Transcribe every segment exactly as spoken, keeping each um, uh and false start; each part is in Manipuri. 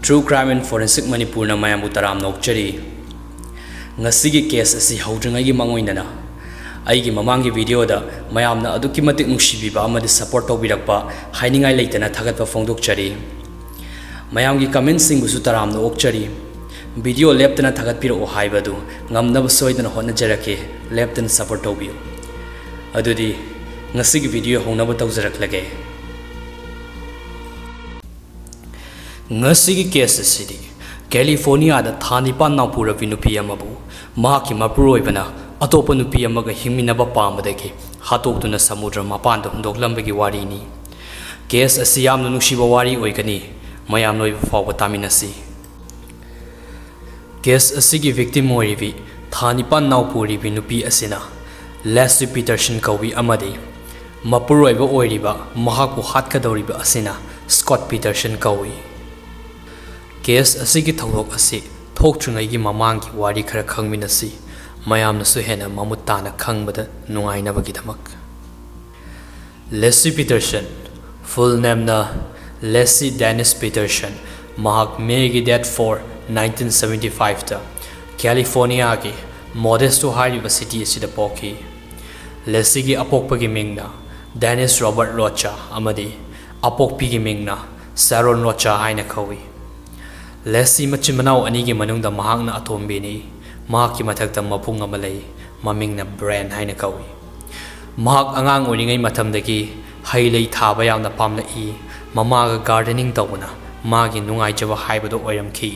True Crime and Forensic ꯃꯅꯤꯄꯨꯔꯅ ꯃꯌꯥꯝꯕꯨ ꯇꯔꯥꯝꯅ ꯑꯣꯛꯆꯔꯤ꯫ ꯉꯁꯤꯒꯤ ꯀꯦꯁ ꯑꯁꯤ ꯍꯧꯗ꯭ꯔꯤꯉꯩꯒꯤ ꯃꯥꯡꯑꯣꯏꯅꯅ ꯑꯩꯒꯤ ꯃꯃꯥꯡꯒꯤ ꯚꯤꯗꯤꯑꯣꯗ ꯃꯌꯥꯝꯅ ꯑꯗꯨꯛꯀꯤ ꯃꯇꯤꯛ ꯅꯨꯡꯁꯤꯕꯤꯕ ꯑꯃꯗꯤ ꯁꯄꯣꯔꯠ ꯇꯧꯕꯤꯔꯛꯄ ꯍꯥꯏꯅꯤꯡꯉꯥꯏ ꯂꯩꯇꯅ ꯊꯥꯒꯠꯄ ꯐꯣꯡꯗꯣꯛꯆꯔꯤ꯫ ꯃꯌꯥꯝꯒꯤ ꯀꯃꯦꯟꯁꯤꯡꯕꯨꯁꯨ ꯇꯔꯥꯝꯅ ꯑꯣꯛꯆꯔꯤ꯫ ꯚꯤꯗꯤꯑꯣ ꯂꯦꯞꯇꯅ ꯊꯥꯒꯠꯄꯤꯔꯛꯎ ꯍꯥꯏꯕꯗꯨ ꯉꯝꯅꯕ ꯁꯣꯏꯗꯅ ꯍꯣꯠꯅꯖꯔꯛꯀꯦ꯫ ꯂꯦꯞꯇꯅ ꯁꯄꯣꯔꯠ ꯇꯧꯕꯤꯌꯨ꯫ ꯑꯗꯨꯗꯤ ꯉꯁꯤꯒꯤ ꯚꯤꯗꯤꯑꯣ ꯍꯧꯅꯕ ꯇꯧꯖꯔꯛꯂꯒꯦ꯫ ꯉꯁꯤꯒꯤ ꯀꯦꯁ ꯑꯁꯤꯗꯤ ꯀꯦꯂꯤꯐꯣꯔꯅꯤꯌꯥꯗ ꯊꯥ ꯅꯤꯄꯥꯟ ꯅꯥꯎꯄꯨꯔꯕꯤ ꯅꯨꯄꯤ ꯑꯃꯕꯨ ꯃꯍꯥꯛꯀꯤ ꯃꯄꯨꯔꯣꯏꯕꯅ ꯑꯇꯣꯞꯄ ꯅꯨꯄꯤ ꯑꯃꯒ ꯍꯤꯡꯃꯤꯟꯅꯕ ꯄꯥꯝꯕꯗꯒꯤ ꯍꯥꯠꯇꯣꯛꯇꯨꯅ ꯁꯃꯨꯗ꯭ꯔ ꯃꯄꯥꯟꯗ ꯍꯨꯟꯗꯣꯛꯂꯝꯕꯒꯤ ꯋꯥꯔꯤꯅꯤ꯫ ꯀꯦꯁ ꯑꯁꯤ ꯌꯥꯝꯅ ꯅꯨꯡꯁꯤꯕ ꯋꯥꯔꯤ ꯑꯣꯏꯒꯅꯤ꯫ ꯃꯌꯥꯝ ꯂꯣꯏꯕ ꯐꯥꯎꯕ ꯇꯥꯃꯤꯟꯅꯁꯤ꯫ ꯀꯦꯁ ꯑꯁꯤꯒꯤ ꯚꯤꯛꯇꯤꯝ ꯑꯣꯏꯔꯤꯕꯤ ꯊꯥ ꯅꯤꯄꯥꯟ ꯅꯥꯎꯄꯨꯔꯤꯕꯤ ꯅꯨꯄꯤ ꯑꯁꯤꯅ ꯂꯦꯁꯂꯤ ꯄꯤꯇꯔꯁꯟ ꯀꯧꯏ ꯑꯃꯗꯤ ꯃꯄꯨꯔꯣꯏꯕ ꯑꯣꯏꯔꯤꯕ ꯃꯍꯥꯛꯄꯨ ꯍꯥꯠꯀꯗꯧꯔꯤꯕ ꯑꯁꯤꯅ ꯁ꯭ꯀꯣꯠ ꯄꯤꯇꯔꯁꯟ ꯀꯧꯏ꯫ ꯀꯦꯁ ꯑꯁꯤꯒꯤ ꯊꯧꯗꯣꯛ ꯑꯁꯤ ꯊꯣꯛꯇ꯭ꯔꯤꯉꯩꯒꯤ ꯃꯃꯥꯡꯒꯤ ꯋꯥꯔꯤ ꯈꯔ ꯈꯪꯃꯤꯟꯅꯁꯤ, ꯃꯌꯥꯝꯅꯁꯨ ꯍꯦꯟꯅ ꯃꯃꯨꯠ ꯇꯥꯅ ꯈꯪꯕꯗ ꯅꯨꯡꯉꯥꯏꯅꯕꯒꯤꯗꯃꯛ꯫ ꯂꯦꯁꯂꯤ ꯄꯤꯇꯔꯁꯟ, ꯐꯨꯜ ꯅꯦꯝꯅ ꯂꯦꯁꯂꯤ ꯗꯦꯅꯤꯁ ꯄꯤꯇꯔꯁꯟ, ꯃꯍꯥꯛ ꯃꯦꯒꯤ ꯗꯦꯠ ꯐꯣꯔ, ꯅꯥꯏꯟꯇꯤꯟ ꯁꯕꯦꯟꯇꯤ ꯐꯥꯏꯚꯇ ꯀꯦꯂꯤꯐꯣꯔꯅꯤꯌꯥꯒꯤ ꯃꯣꯗꯦꯁꯇꯣ ꯍꯥꯏꯔꯤꯕ ꯁꯤꯇꯤ ꯑꯁꯤꯗ ꯄꯣꯛꯈꯤ꯫ ꯂꯦꯁꯂꯤꯒꯤ ꯑꯄꯣꯛꯄꯒꯤ ꯃꯤꯡꯅ ꯗꯦꯅꯤꯁ ꯔꯣꯕꯔꯠ ꯔꯣꯆꯥ ꯑꯃꯗꯤ ꯑꯄꯣꯛꯄꯤꯒꯤ ꯃꯤꯡꯅ ꯁꯥꯔꯣꯟ ꯔꯣꯆꯥ ꯍꯥꯏꯅ ꯀꯧꯏ꯫ ꯂꯦꯁꯂꯤ ꯃꯆꯤꯟ ꯃꯅꯥꯎ ꯑꯅꯤꯒꯤ ꯃꯅꯨꯡꯗ ꯃꯍꯥꯛꯅ ꯑꯇꯣꯝꯕꯤꯅꯤ꯫ ꯃꯍꯥꯛꯀꯤ ꯃꯊꯛꯇ ꯃꯕꯨꯡ ꯑꯃ ꯂꯩ, ꯃꯃꯤꯡꯅ ꯕ꯭ꯔꯦꯟ ꯍꯥꯏꯅ ꯀꯧꯏ꯫ ꯃꯍꯥꯛ ꯑꯉꯥꯡ ꯑꯣꯏꯔꯤꯉꯩ ꯃꯇꯝꯗꯒꯤ ꯍꯩ ꯂꯩ ꯊꯥꯕ ꯌꯥꯝꯅ ꯄꯥꯝꯂꯛꯏ꯫ ꯃꯃꯥꯒ ꯒꯥꯔꯗꯦꯅꯤꯡ ꯇꯧꯕꯅ ꯃꯥꯒꯤ ꯅꯨꯡꯉꯥꯏꯖꯕ ꯍꯥꯏꯕꯗꯨ ꯑꯣꯏꯔꯝꯈꯤ꯫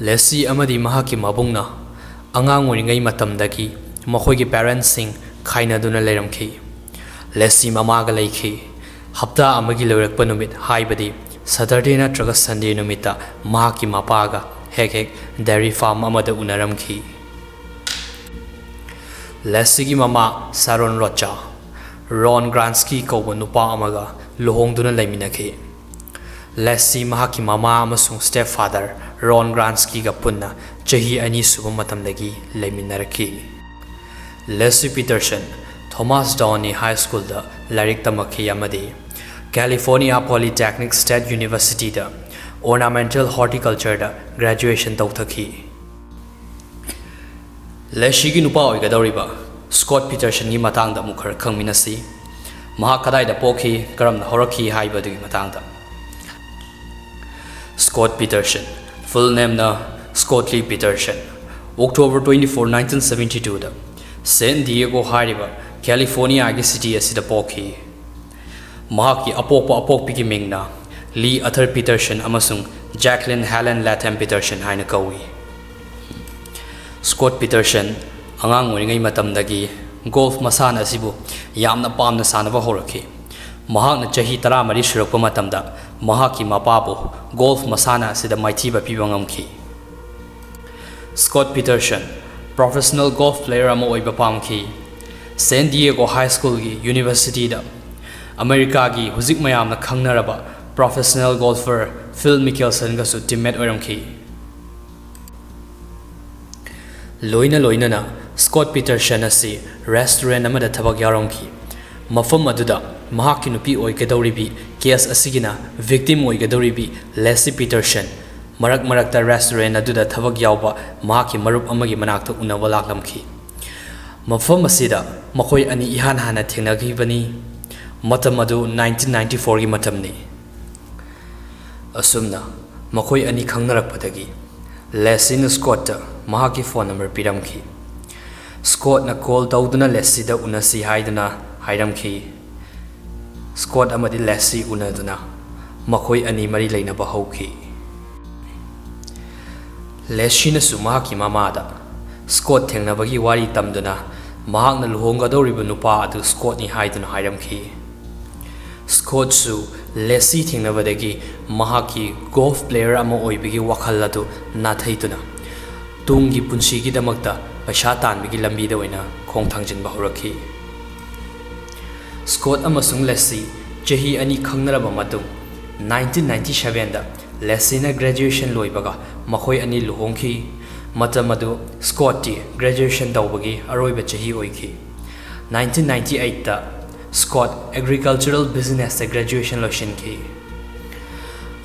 ꯂꯦꯁꯂꯤ ꯑꯃꯗꯤ ꯃꯍꯥꯛꯀꯤ ꯃꯕꯨꯡꯅ ꯑꯉꯥꯡ ꯑꯣꯏꯔꯤꯉꯩ ꯃꯇꯝꯗꯒꯤ ꯃꯈꯣꯏꯒꯤ ꯄꯦꯔꯦꯟꯁꯁꯤꯡ ꯈꯥꯏꯅꯗꯨꯅ ꯂꯩꯔꯝꯈꯤ꯫ ꯂꯦꯁꯂꯤ ꯃꯃꯥꯒ ꯂꯩꯈꯤ꯫ ꯍꯞꯇꯥ ꯑꯃꯒꯤ ꯂꯣꯏꯔꯛꯄ ꯅꯨꯃꯤꯠ, ꯍꯥꯏꯕꯗꯤ ꯁꯇꯔꯗꯦ ꯅꯠꯇ꯭ꯔꯒ ꯁꯟꯗꯦ ꯅꯨꯃꯤꯠꯇ ꯃꯍꯥꯛꯀꯤ ꯃꯄꯥꯒ ꯍꯦꯛ ꯍꯦꯛ ꯗꯦꯔꯤ ꯐꯥꯔꯝ ꯑꯃꯗ ꯎꯅꯔꯝꯈꯤ꯫ ꯂꯦꯁꯂꯤꯒꯤ ꯃꯃꯥ ꯁꯥꯔꯣꯟ ꯔꯣꯆꯥ, ꯔꯣꯟ ꯒ꯭ꯔꯥꯟꯁꯀꯤ ꯀꯧꯕ ꯅꯨꯄꯥ ꯑꯃꯒ ꯂꯨꯍꯣꯡꯗꯨꯅ ꯂꯩꯃꯤꯟꯅꯈꯤ꯫ ꯂꯦꯁꯂꯤ ꯃꯍꯥꯛꯀꯤ ꯃꯃꯥ ꯑꯃꯁꯨꯡ ꯁ꯭ꯇꯦꯞ ꯐꯥꯗꯔ ꯔꯣꯟ ꯒ꯭ꯔꯥꯟꯁꯀꯤꯒ ꯄꯨꯟꯅ ꯆꯍꯤ ꯑꯅꯤ ꯁꯨꯕ ꯃꯇꯝꯗꯒꯤ ꯂꯩꯃꯤꯟꯅꯔꯛꯈꯤ꯫ ꯂꯦꯁꯂꯤ ꯄꯤꯇꯔꯁꯟ ꯊꯣꯃꯥꯁ ꯗꯥꯎꯅꯤ ꯍꯥꯏ ꯁ꯭ꯀꯨꯜꯗ ꯂꯥꯏꯔꯤꯛ ꯇꯝꯃꯛꯈꯤ ꯑꯃꯗꯤ ꯀꯦꯂꯤꯐꯣꯔꯅꯤꯌꯥ ꯄꯣꯂꯤꯇꯦꯛꯅꯤꯛ ꯁ꯭ꯇꯦꯠ ꯌꯨꯅꯤꯚꯔꯁꯤꯇꯤꯗ Ornamental Horticultureꯗ graduation ꯇꯧꯊꯈꯤ꯫ ꯂꯦꯁꯤꯒꯤ ꯅꯨꯄꯥ ꯑꯣꯏꯒꯗꯧꯔꯤꯕ ꯁ꯭ꯀꯣꯠ ꯄꯤꯇꯔꯁꯟꯒꯤ ꯃꯇꯥꯡꯗ ꯑꯃꯨꯛ ꯈꯔ ꯈꯪꯃꯤꯟꯅꯁꯤ꯫ ꯃꯍꯥꯛ ꯀꯗꯥꯏꯗ ꯄꯣꯛꯈꯤ, ꯀꯔꯝꯅ ꯍꯧꯔꯛꯈꯤ ꯍꯥꯏꯕꯗꯨꯒꯤ ꯃꯇꯥꯡꯗ꯫ ꯁ꯭ꯀꯣꯠ ꯄꯤꯇꯔꯁꯟ, full nameꯅ Scott Lee Peterson, October twenty four, nineteen seventy twoꯗ ꯁꯦꯟ ꯗꯤꯌꯦꯒꯣ ꯍꯥꯏꯔꯤꯕ ꯀꯦꯂꯤꯐꯣꯔꯅꯤꯌꯥꯒꯤ ꯁꯤꯇꯤ ꯑꯁꯤꯗ ꯄꯣꯛꯈꯤ꯫ ꯃꯍꯥꯛꯀꯤ ꯑꯄꯣꯛꯄ ꯑꯄꯣꯛꯄꯤꯒꯤ ꯃꯤꯡꯅ ꯂꯤ ꯑꯊꯔ ꯄꯤꯇꯔꯁꯟ ꯑꯃꯁꯨꯡ ꯖꯦꯛꯂꯤꯟ ꯍꯦꯂꯦꯟ ꯂꯦꯊꯦꯝ ꯄꯤꯇꯔꯁꯟ ꯍꯥꯏꯅ ꯀꯧꯏ꯫ ꯁ꯭ꯀꯣꯠ ꯄꯤꯇꯔꯁꯟ ꯑꯉꯥꯡ ꯑꯣꯏꯔꯤꯉꯩ ꯃꯇꯝꯗꯒꯤ ꯒꯣꯜꯐ ꯃꯁꯥꯟꯅ ꯑꯁꯤꯕꯨ ꯌꯥꯝꯅ ꯄꯥꯝꯅ ꯁꯥꯟꯅꯕ ꯍꯧꯔꯛꯈꯤ꯫ ꯃꯍꯥꯛꯅ ꯆꯍꯤ ꯇꯔꯥꯃꯔꯤ ꯁꯨꯔꯛꯄ ꯃꯇꯝꯗ ꯃꯍꯥꯛꯀꯤ ꯃꯄꯥꯕꯨ ꯒꯣꯜꯐ ꯃꯁꯥꯟꯅ ꯑꯁꯤꯗ ꯃꯥꯏꯊꯤꯕ ꯄꯤꯕ ꯉꯝꯈꯤ꯫ Scott Peterson professional golf player ꯑꯃ ꯑꯣꯏꯕ ꯄꯥꯝꯈꯤ꯫ ꯁꯦꯟ ꯗꯤꯌꯦꯒꯣ ꯍꯥꯏ ꯁ꯭ꯀꯨꯜꯒꯤ ꯌꯨꯅꯤꯚꯔꯁꯤꯇꯤꯗ ꯑꯃꯦꯔꯤꯀꯥꯒꯤ ꯍꯧꯖꯤꯛ ꯃꯌꯥꯝꯅ ꯈꯪꯅꯔꯕ professional golfer ꯐꯤꯜ ꯃꯤꯀꯦꯜꯁꯟꯒꯁꯨ teammate ꯑꯣꯏꯔꯝꯈꯤ꯫ ꯂꯣꯏꯅ ꯂꯣꯏꯅꯅ ꯁ꯭ꯀꯣꯠ ꯄꯤꯇꯔꯁꯟ ꯑꯁꯤ restaurant ꯑꯃꯗ ꯊꯕꯛ ꯌꯥꯎꯔꯝꯈꯤ꯫ ꯃꯐꯝ ꯑꯗꯨꯗ ꯃꯍꯥꯛꯀꯤ ꯅꯨꯄꯤ ꯑꯣꯏꯒꯗꯧꯔꯤꯕꯤ, case ꯑꯁꯤꯒꯤꯅ victim ꯑꯣꯏꯒꯗꯧꯔꯤꯕꯤ ꯂꯦꯁꯤ ꯄꯤꯇꯔꯁꯟ ꯃꯔꯛ ꯃꯔꯛꯇ restaurant ꯑꯗꯨꯗ ꯊꯕꯛ ꯌꯥꯎꯕ ꯃꯍꯥꯛꯀꯤ ꯃꯔꯨꯞ ꯑꯃꯒꯤ ꯃꯅꯥꯛꯇ ꯎꯅꯕ ꯂꯥꯛꯂꯝꯈꯤ꯫ ꯃꯐꯝ ꯑꯁꯤꯗ ꯃꯈꯣꯏ ꯑꯅꯤ ꯏꯍꯥꯟ ꯍꯥꯟꯅ ꯊꯦꯡꯅꯈꯤꯕꯅꯤ꯫ ꯃꯇꯝ ꯑꯗꯨ nineteen ninety fourꯒꯤ ꯃꯇꯝꯅꯤ꯫ ꯑꯁꯨꯝꯅ ꯃꯈꯣꯏ ꯑꯅꯤ ꯈꯪꯅꯔꯛꯄꯗꯒꯤ ꯂꯦꯁꯤꯅ ꯁ꯭ꯀꯣꯠꯇ ꯃꯍꯥꯛꯀꯤ phone number ꯄꯤꯔꯝꯈꯤ꯫ ꯁ꯭ꯀꯣꯠꯅ call ꯇꯧꯗꯨꯅ ꯂꯦꯁꯤꯗ ꯎꯅꯁꯤ ꯍꯥꯏꯗꯨꯅ ꯍꯥꯏꯔꯝꯈꯤ꯫ ꯁ꯭ꯀꯣꯠ ꯑꯃꯗꯤ ꯂꯦꯁꯤ ꯎꯅꯗꯨꯅ ꯃꯈꯣꯏ ꯑꯅꯤ ꯃꯔꯤ ꯂꯩꯅꯕ ꯍꯧꯈꯤ꯫ ꯂꯦꯁꯤꯅꯁꯨ ꯃꯍꯥꯛꯀꯤ ꯃꯃꯥꯗ ꯁ꯭ꯀꯣꯠ ꯊꯦꯡꯅꯕꯒꯤ ꯋꯥꯔꯤ ꯇꯝꯗꯨꯅ ꯃꯍꯥꯛꯅ ꯂꯨꯍꯣꯡꯒꯗꯧꯔꯤꯕ ꯅꯨꯄꯥ ꯑꯗꯨ ꯁ꯭ꯀꯣꯠꯅꯤ ꯍꯥꯏꯗꯨꯅ ꯍꯥꯏꯔꯝꯈꯤ꯫ ꯁ꯭ꯀꯣꯠꯁꯨ ꯂꯦꯁꯤ ꯊꯦꯡꯅꯕꯗꯒꯤ ꯃꯍꯥꯛꯀꯤ ꯒꯣꯜꯐ player ꯑꯃ ꯑꯣꯏꯕꯒꯤ ꯋꯥꯈꯜ ꯑꯗꯨ ꯅꯥꯊꯩꯗꯨꯅ ꯇꯨꯡꯒꯤ ꯄꯨꯟꯁꯤꯒꯤꯗꯃꯛꯇ ꯄꯩꯁꯥ ꯇꯥꯟꯕꯒꯤ ꯂꯝꯕꯤꯗ ꯑꯣꯏꯅ ꯈꯣꯡ ꯊꯥꯡꯖꯤꯟꯕ ꯍꯧꯔꯛꯈꯤ꯫ ꯁ꯭ꯀꯣꯠ ꯑꯃꯁꯨꯡ ꯂꯦꯁꯤ ꯆꯍꯤ ꯑꯅꯤ ꯈꯪꯅꯔꯕ ꯃꯇꯨꯡ, nineteen ninety sevenꯗ ꯂꯦꯁꯤꯅ graduation ꯂꯣꯏꯕꯒ ꯃꯈꯣꯏ ꯑꯅꯤ ꯂꯨꯍꯣꯡꯈꯤ꯫ ꯃꯇꯝ ꯑꯗꯨ ꯁ꯭ꯀꯣꯠꯇꯤ graduation ꯇꯧꯕꯒꯤ ꯑꯔꯣꯏꯕ ꯆꯍꯤ ꯑꯣꯏꯈꯤ꯫ Nineteen ninety eightꯇ ꯁ꯭ꯀꯣꯠ agricultural businessꯇ graduation ꯂꯣꯏꯁꯤꯟꯈꯤ꯫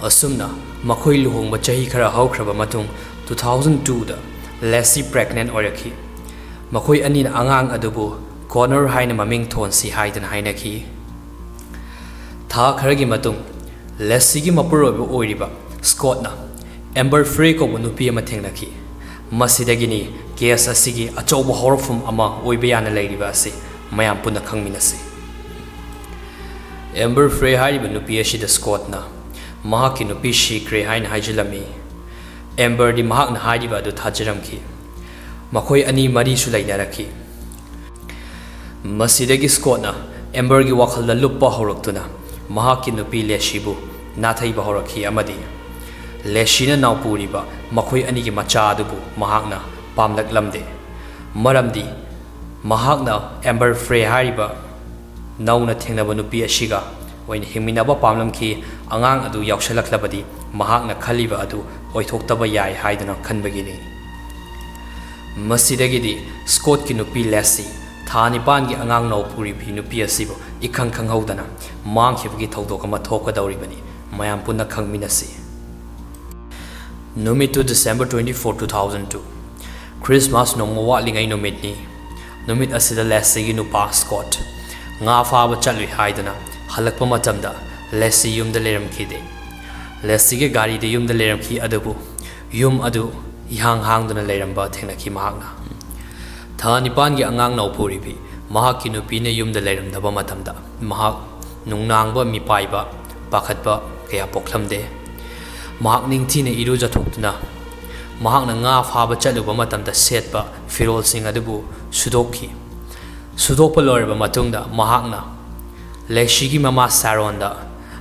ꯑꯁꯨꯝꯅ ꯃꯈꯣꯏ ꯂꯨꯍꯣꯡꯕ ꯆꯍꯤ ꯈꯔ ꯍꯧꯈ꯭ꯔꯕ ꯃꯇꯨꯡ, two thousand twoꯗ ꯂꯦꯁꯤ pregnant ꯑꯣꯏꯔꯛꯈꯤ꯫ ꯃꯈꯣꯏ ꯑꯅꯤꯅ ꯑꯉꯥꯡ ꯑꯗꯨꯕꯨ ꯀꯣꯅꯔ ꯍꯥꯏꯅ ꯃꯃꯤꯡ ꯊꯣꯟꯁꯤ ꯍꯥꯏꯗꯨꯅ ꯍꯥꯏꯅꯈꯤ꯫ ꯊꯥ ꯈꯔꯒꯤ ꯃꯇꯨꯡ, ꯂꯦꯁꯤꯒꯤ ꯃꯄꯨꯔꯣꯏꯕ ꯑꯣꯏꯔꯤꯕ ꯁ꯭ꯀꯣꯠꯅ ꯑꯦꯝꯕꯔ ꯐ꯭ꯔꯦ ꯀꯧꯕ ꯅꯨꯄꯤ ꯑꯃ ꯊꯦꯡꯅꯈꯤ꯫ ꯃꯁꯤꯗꯒꯤꯅꯤ ꯀꯦꯁ ꯑꯁꯤꯒꯤ ꯑꯆꯧꯕ ꯍꯧꯔꯛꯐꯝ ꯑꯃ ꯑꯣꯏꯕ ꯌꯥꯅ ꯂꯩꯔꯤꯕ ꯑꯁꯤ꯫ ꯃꯌꯥꯝ ꯄꯨꯟꯅ ꯈꯪꯃꯤꯟꯅꯁꯤ꯫ ꯑꯦꯝꯕꯔ ꯐ꯭ꯔꯦ ꯍꯥꯏꯔꯤꯕ ꯅꯨꯄꯤ ꯑꯁꯤꯗ ꯁ꯭ꯀꯣꯠꯅ ꯃꯍꯥꯛꯀꯤ ꯅꯨꯄꯤ ꯁꯤꯈ꯭ꯔꯦ ꯍꯥꯏꯅ ꯍꯥꯏꯖꯤꯜꯂꯝꯃꯤ꯫ ꯑꯦꯝꯕꯔꯗꯤ ꯃꯍꯥꯛꯅ ꯍꯥꯏꯔꯤꯕ ꯑꯗꯨ ꯊꯥꯖꯔꯝꯈꯤ꯫ ꯃꯈꯣꯏ ꯑꯅꯤ ꯃꯔꯤꯁꯨ ꯂꯩꯅꯔꯛꯈꯤ꯫ ꯃꯁꯤꯗꯒꯤ ꯁ꯭ꯀꯣꯠꯅ ꯑꯦꯝꯕꯔꯒꯤ ꯋꯥꯈꯜꯗ ꯂꯨꯞꯄ ꯍꯧꯔꯛꯇꯨꯅ ꯃꯍꯥꯛꯀꯤ ꯅꯨꯄꯤ ꯂꯦꯁꯤꯕꯨ ꯅꯥꯊꯩꯕ ꯍꯧꯔꯛꯈꯤ ꯑꯃꯗꯤ ꯂꯦꯁꯤꯅ ꯅꯥꯎꯄꯨꯔꯤꯕ ꯃꯈꯣꯏ ꯑꯅꯤꯒꯤ ꯃꯆꯥ ꯑꯗꯨꯕꯨ ꯃꯍꯥꯛꯅ ꯄꯥꯝꯂꯛꯂꯝꯗꯦ꯫ ꯃꯔꯝꯗꯤ ꯃꯍꯥꯛꯅ ꯑꯦꯝꯕꯔ ꯐ꯭ꯔꯦ ꯍꯥꯏꯔꯤꯕ ꯅꯧꯅ ꯊꯦꯡꯅꯕ ꯅꯨꯄꯤ ꯑꯁꯤꯒ ꯑꯣꯏꯅ ꯍꯤꯡꯃꯤꯟꯅꯕ ꯄꯥꯝꯂꯝꯈꯤ꯫ ꯑꯉꯥꯡ ꯑꯗꯨ ꯌꯥꯎꯁꯜꯂꯛꯂꯕꯗꯤ ꯃꯍꯥꯛꯅ ꯈꯜꯂꯤꯕ ꯑꯗꯨ ꯑꯣꯏꯊꯣꯛꯇꯕ ꯌꯥꯏ ꯍꯥꯏꯗꯨꯅ ꯈꯟꯕꯒꯤꯅꯤ꯫ ꯃꯁꯤꯗꯒꯤꯗꯤ ꯁ꯭ꯀꯣꯠꯀꯤ ꯅꯨꯄꯤ ꯂꯦꯁꯤ ꯊꯥ ꯅꯤꯄꯥꯟꯒꯤ ꯑꯉꯥꯡ ꯅꯥꯎꯄꯨꯔꯤꯕꯤ ꯅꯨꯄꯤ ꯑꯁꯤꯕꯨ ꯏꯈꯪ ꯈꯪꯍꯧꯗꯅ ꯃꯥꯡꯈꯤꯕꯒꯤ ꯊꯧꯗꯣꯛ ꯑꯃ ꯊꯣꯛꯀꯗꯧꯔꯤꯕꯅꯤ꯫ ꯃꯌꯥꯝ ꯄꯨꯟꯅ ꯈꯪꯃꯤꯟꯅꯁꯤ꯫ ꯅꯨꯃꯤꯠꯇꯨ December twenty four, two thousand two꯫ Christmas ꯅꯣꯡꯃ ꯋꯥꯠꯂꯤꯉꯩ ꯅꯨꯃꯤꯠꯅꯤ꯫ ꯅꯨꯃꯤꯠ ꯑꯁꯤꯗ ꯂꯦꯁꯤꯒꯤ ꯅꯨꯄꯥ ꯁ꯭ꯀꯣꯠ ꯉꯥ ꯐꯥꯕ ꯆꯠꯂꯨꯏ ꯍꯥꯏꯗꯨꯅ ꯍꯜꯂꯛꯄ ꯃꯇꯝꯗ ꯂꯦꯁꯤ ꯌꯨꯝꯗ ꯂꯩꯔꯝꯈꯤꯗꯦ꯫ ꯂꯦꯁꯤꯒꯤ ꯒꯥꯔꯤꯗ ꯌꯨꯝꯗ ꯂꯩꯔꯝꯈꯤ, ꯑꯗꯨꯕꯨ ꯌꯨꯝ ꯑꯗꯨ ꯏꯍꯥꯡ ꯍꯥꯡꯗꯨꯅ ꯂꯩꯔꯝꯕ ꯊꯦꯡꯅꯈꯤ ꯃꯍꯥꯛꯅ꯫ ꯊꯥ ꯅꯤꯄꯥꯟꯒꯤ ꯑꯉꯥꯡ ꯅꯥꯎꯄꯨꯔꯤꯕꯤ ꯃꯍꯥꯛꯀꯤ ꯅꯨꯄꯤꯅ ꯌꯨꯝꯗ ꯂꯩꯔꯝꯗꯕ ꯃꯇꯝꯗ ꯃꯍꯥꯛ ꯅꯨꯡꯅꯥꯡꯕ, ꯃꯤꯄꯥꯏꯕ, ꯄꯥꯈꯠꯄ ꯀꯌꯥ ꯄꯣꯛꯂꯝꯗꯦ꯫ ꯃꯍꯥꯛ ꯅꯤꯡꯊꯤꯅ ꯏꯔꯨꯖꯊꯣꯛꯇꯨꯅ ꯃꯍꯥꯛꯅ ꯉꯥ ꯐꯥꯕ ꯆꯠꯂꯨꯕ ꯃꯇꯝꯗ ꯁꯦꯠꯄ ꯐꯤꯔꯣꯜꯁꯤꯡ ꯑꯗꯨꯕꯨ ꯁꯨꯗꯣꯛꯈꯤ꯫ ꯁꯨꯗꯣꯛꯄ ꯂꯣꯏꯔꯕ ꯃꯇꯨꯡꯗ ꯃꯍꯥꯛꯅ ꯂꯦꯁꯤꯒꯤ ꯃꯃꯥ ꯁꯥꯔꯣꯟꯗ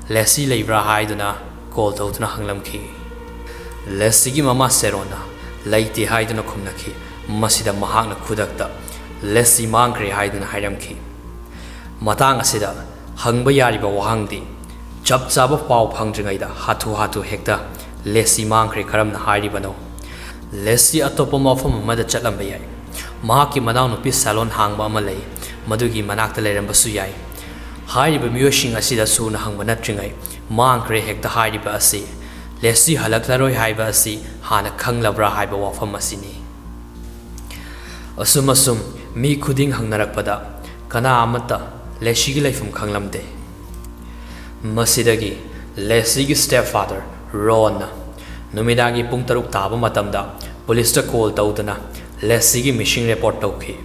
"ꯂꯦꯁꯤ ꯂꯩꯕ꯭ꯔꯥ?" ꯍꯥꯏꯗꯨꯅ ꯀꯣꯜ ꯇꯧꯗꯨꯅ ꯍꯪꯂꯝꯈꯤ꯫ ꯂꯦꯁꯤꯒꯤ ꯃꯃꯥ ꯁꯦꯔꯣꯟꯅ "ꯂꯩꯇꯦ" ꯍꯥꯏꯗꯨꯅ ꯈꯨꯝꯂꯛꯈꯤ꯫ ꯃꯁꯤꯗ ꯃꯍꯥꯛꯅ ꯈꯨꯗꯛꯇ "ꯂꯦꯁꯤ ꯃꯥꯡꯈ꯭ꯔꯦ" ꯍꯥꯏꯗꯨꯅ ꯍꯥꯏꯔꯝꯈꯤ꯫ ꯃꯇꯥꯡ ꯑꯁꯤꯗ ꯍꯪꯕ ꯌꯥꯔꯤꯕ ꯋꯥꯍꯪꯗꯤ, ꯆꯞ ꯆꯥꯕ ꯄꯥꯎ ꯐꯪꯗ꯭ꯔꯤꯉꯩꯗ ꯍꯥꯊꯨ ꯍꯥꯊꯨ ꯍꯦꯛꯇ "ꯂꯦꯁꯤ ꯃꯥꯡꯈ꯭ꯔꯦ" ꯀꯔꯝꯅ ꯍꯥꯏꯔꯤꯕꯅꯣ? ꯂꯦꯁꯤ ꯑꯇꯣꯞꯄ ꯃꯐꯝ ꯑꯃꯗ ꯆꯠꯂꯝꯕ ꯌꯥꯏ꯫ ꯃꯍꯥꯛꯀꯤ ꯃꯅꯥꯎꯅꯨꯄꯤ ꯁꯦꯂꯣꯟ ꯍꯥꯡꯕ ꯑꯃ ꯂꯩ, ꯃꯗꯨꯒꯤ ꯃꯅꯥꯛꯇ ꯂꯩꯔꯝꯕꯁꯨ ꯌꯥꯏ꯫ ꯍꯥꯏꯔꯤꯕ ꯃꯤꯑꯣꯏꯁꯤꯡ ꯑꯁꯤꯗ ꯁꯨꯅ ꯍꯪꯕ ꯅꯠꯇ꯭ꯔꯤꯉꯩ ꯃꯥꯡꯈ꯭ꯔꯦ ꯍꯦꯛꯇ ꯍꯥꯏꯔꯤꯕ ꯑꯁꯤ ꯂꯦꯁꯤ ꯍꯜꯂꯛꯂꯔꯣꯏ ꯍꯥꯏꯕ ꯑꯁꯤ ꯍꯥꯟꯅ ꯈꯪꯂꯕ꯭ꯔꯥ ꯍꯥꯏꯕ ꯋꯥꯐꯝ ꯑꯁꯤꯅꯤ꯫ ꯑꯁꯨꯝ ꯑꯁꯨꯝ ꯃꯤ ꯈꯨꯗꯤꯡ ꯍꯪꯅꯔꯛꯄꯗ ꯀꯅꯥ ꯑꯃꯠꯇ ꯂꯦꯁꯤꯒꯤ ꯂꯩꯐꯝ ꯈꯪꯂꯝꯗꯦ꯫ ꯃꯁꯤꯗꯒꯤ ꯂꯦꯁꯤꯒꯤ stepfather ꯔꯣꯟꯅ ꯅꯨꯃꯤꯗꯥꯡꯒꯤ ꯄꯨꯡ ꯇꯔꯨꯛ ꯇꯥꯕ ꯃꯇꯝꯗ ꯄꯨꯂꯤꯁꯇ ꯀꯣꯜ ꯇꯧꯗꯨꯅ ꯂꯦꯁꯤꯒꯤ ꯃꯤꯁꯤꯡ ꯔꯤꯄꯣꯔꯠ ꯇꯧꯈꯤ꯫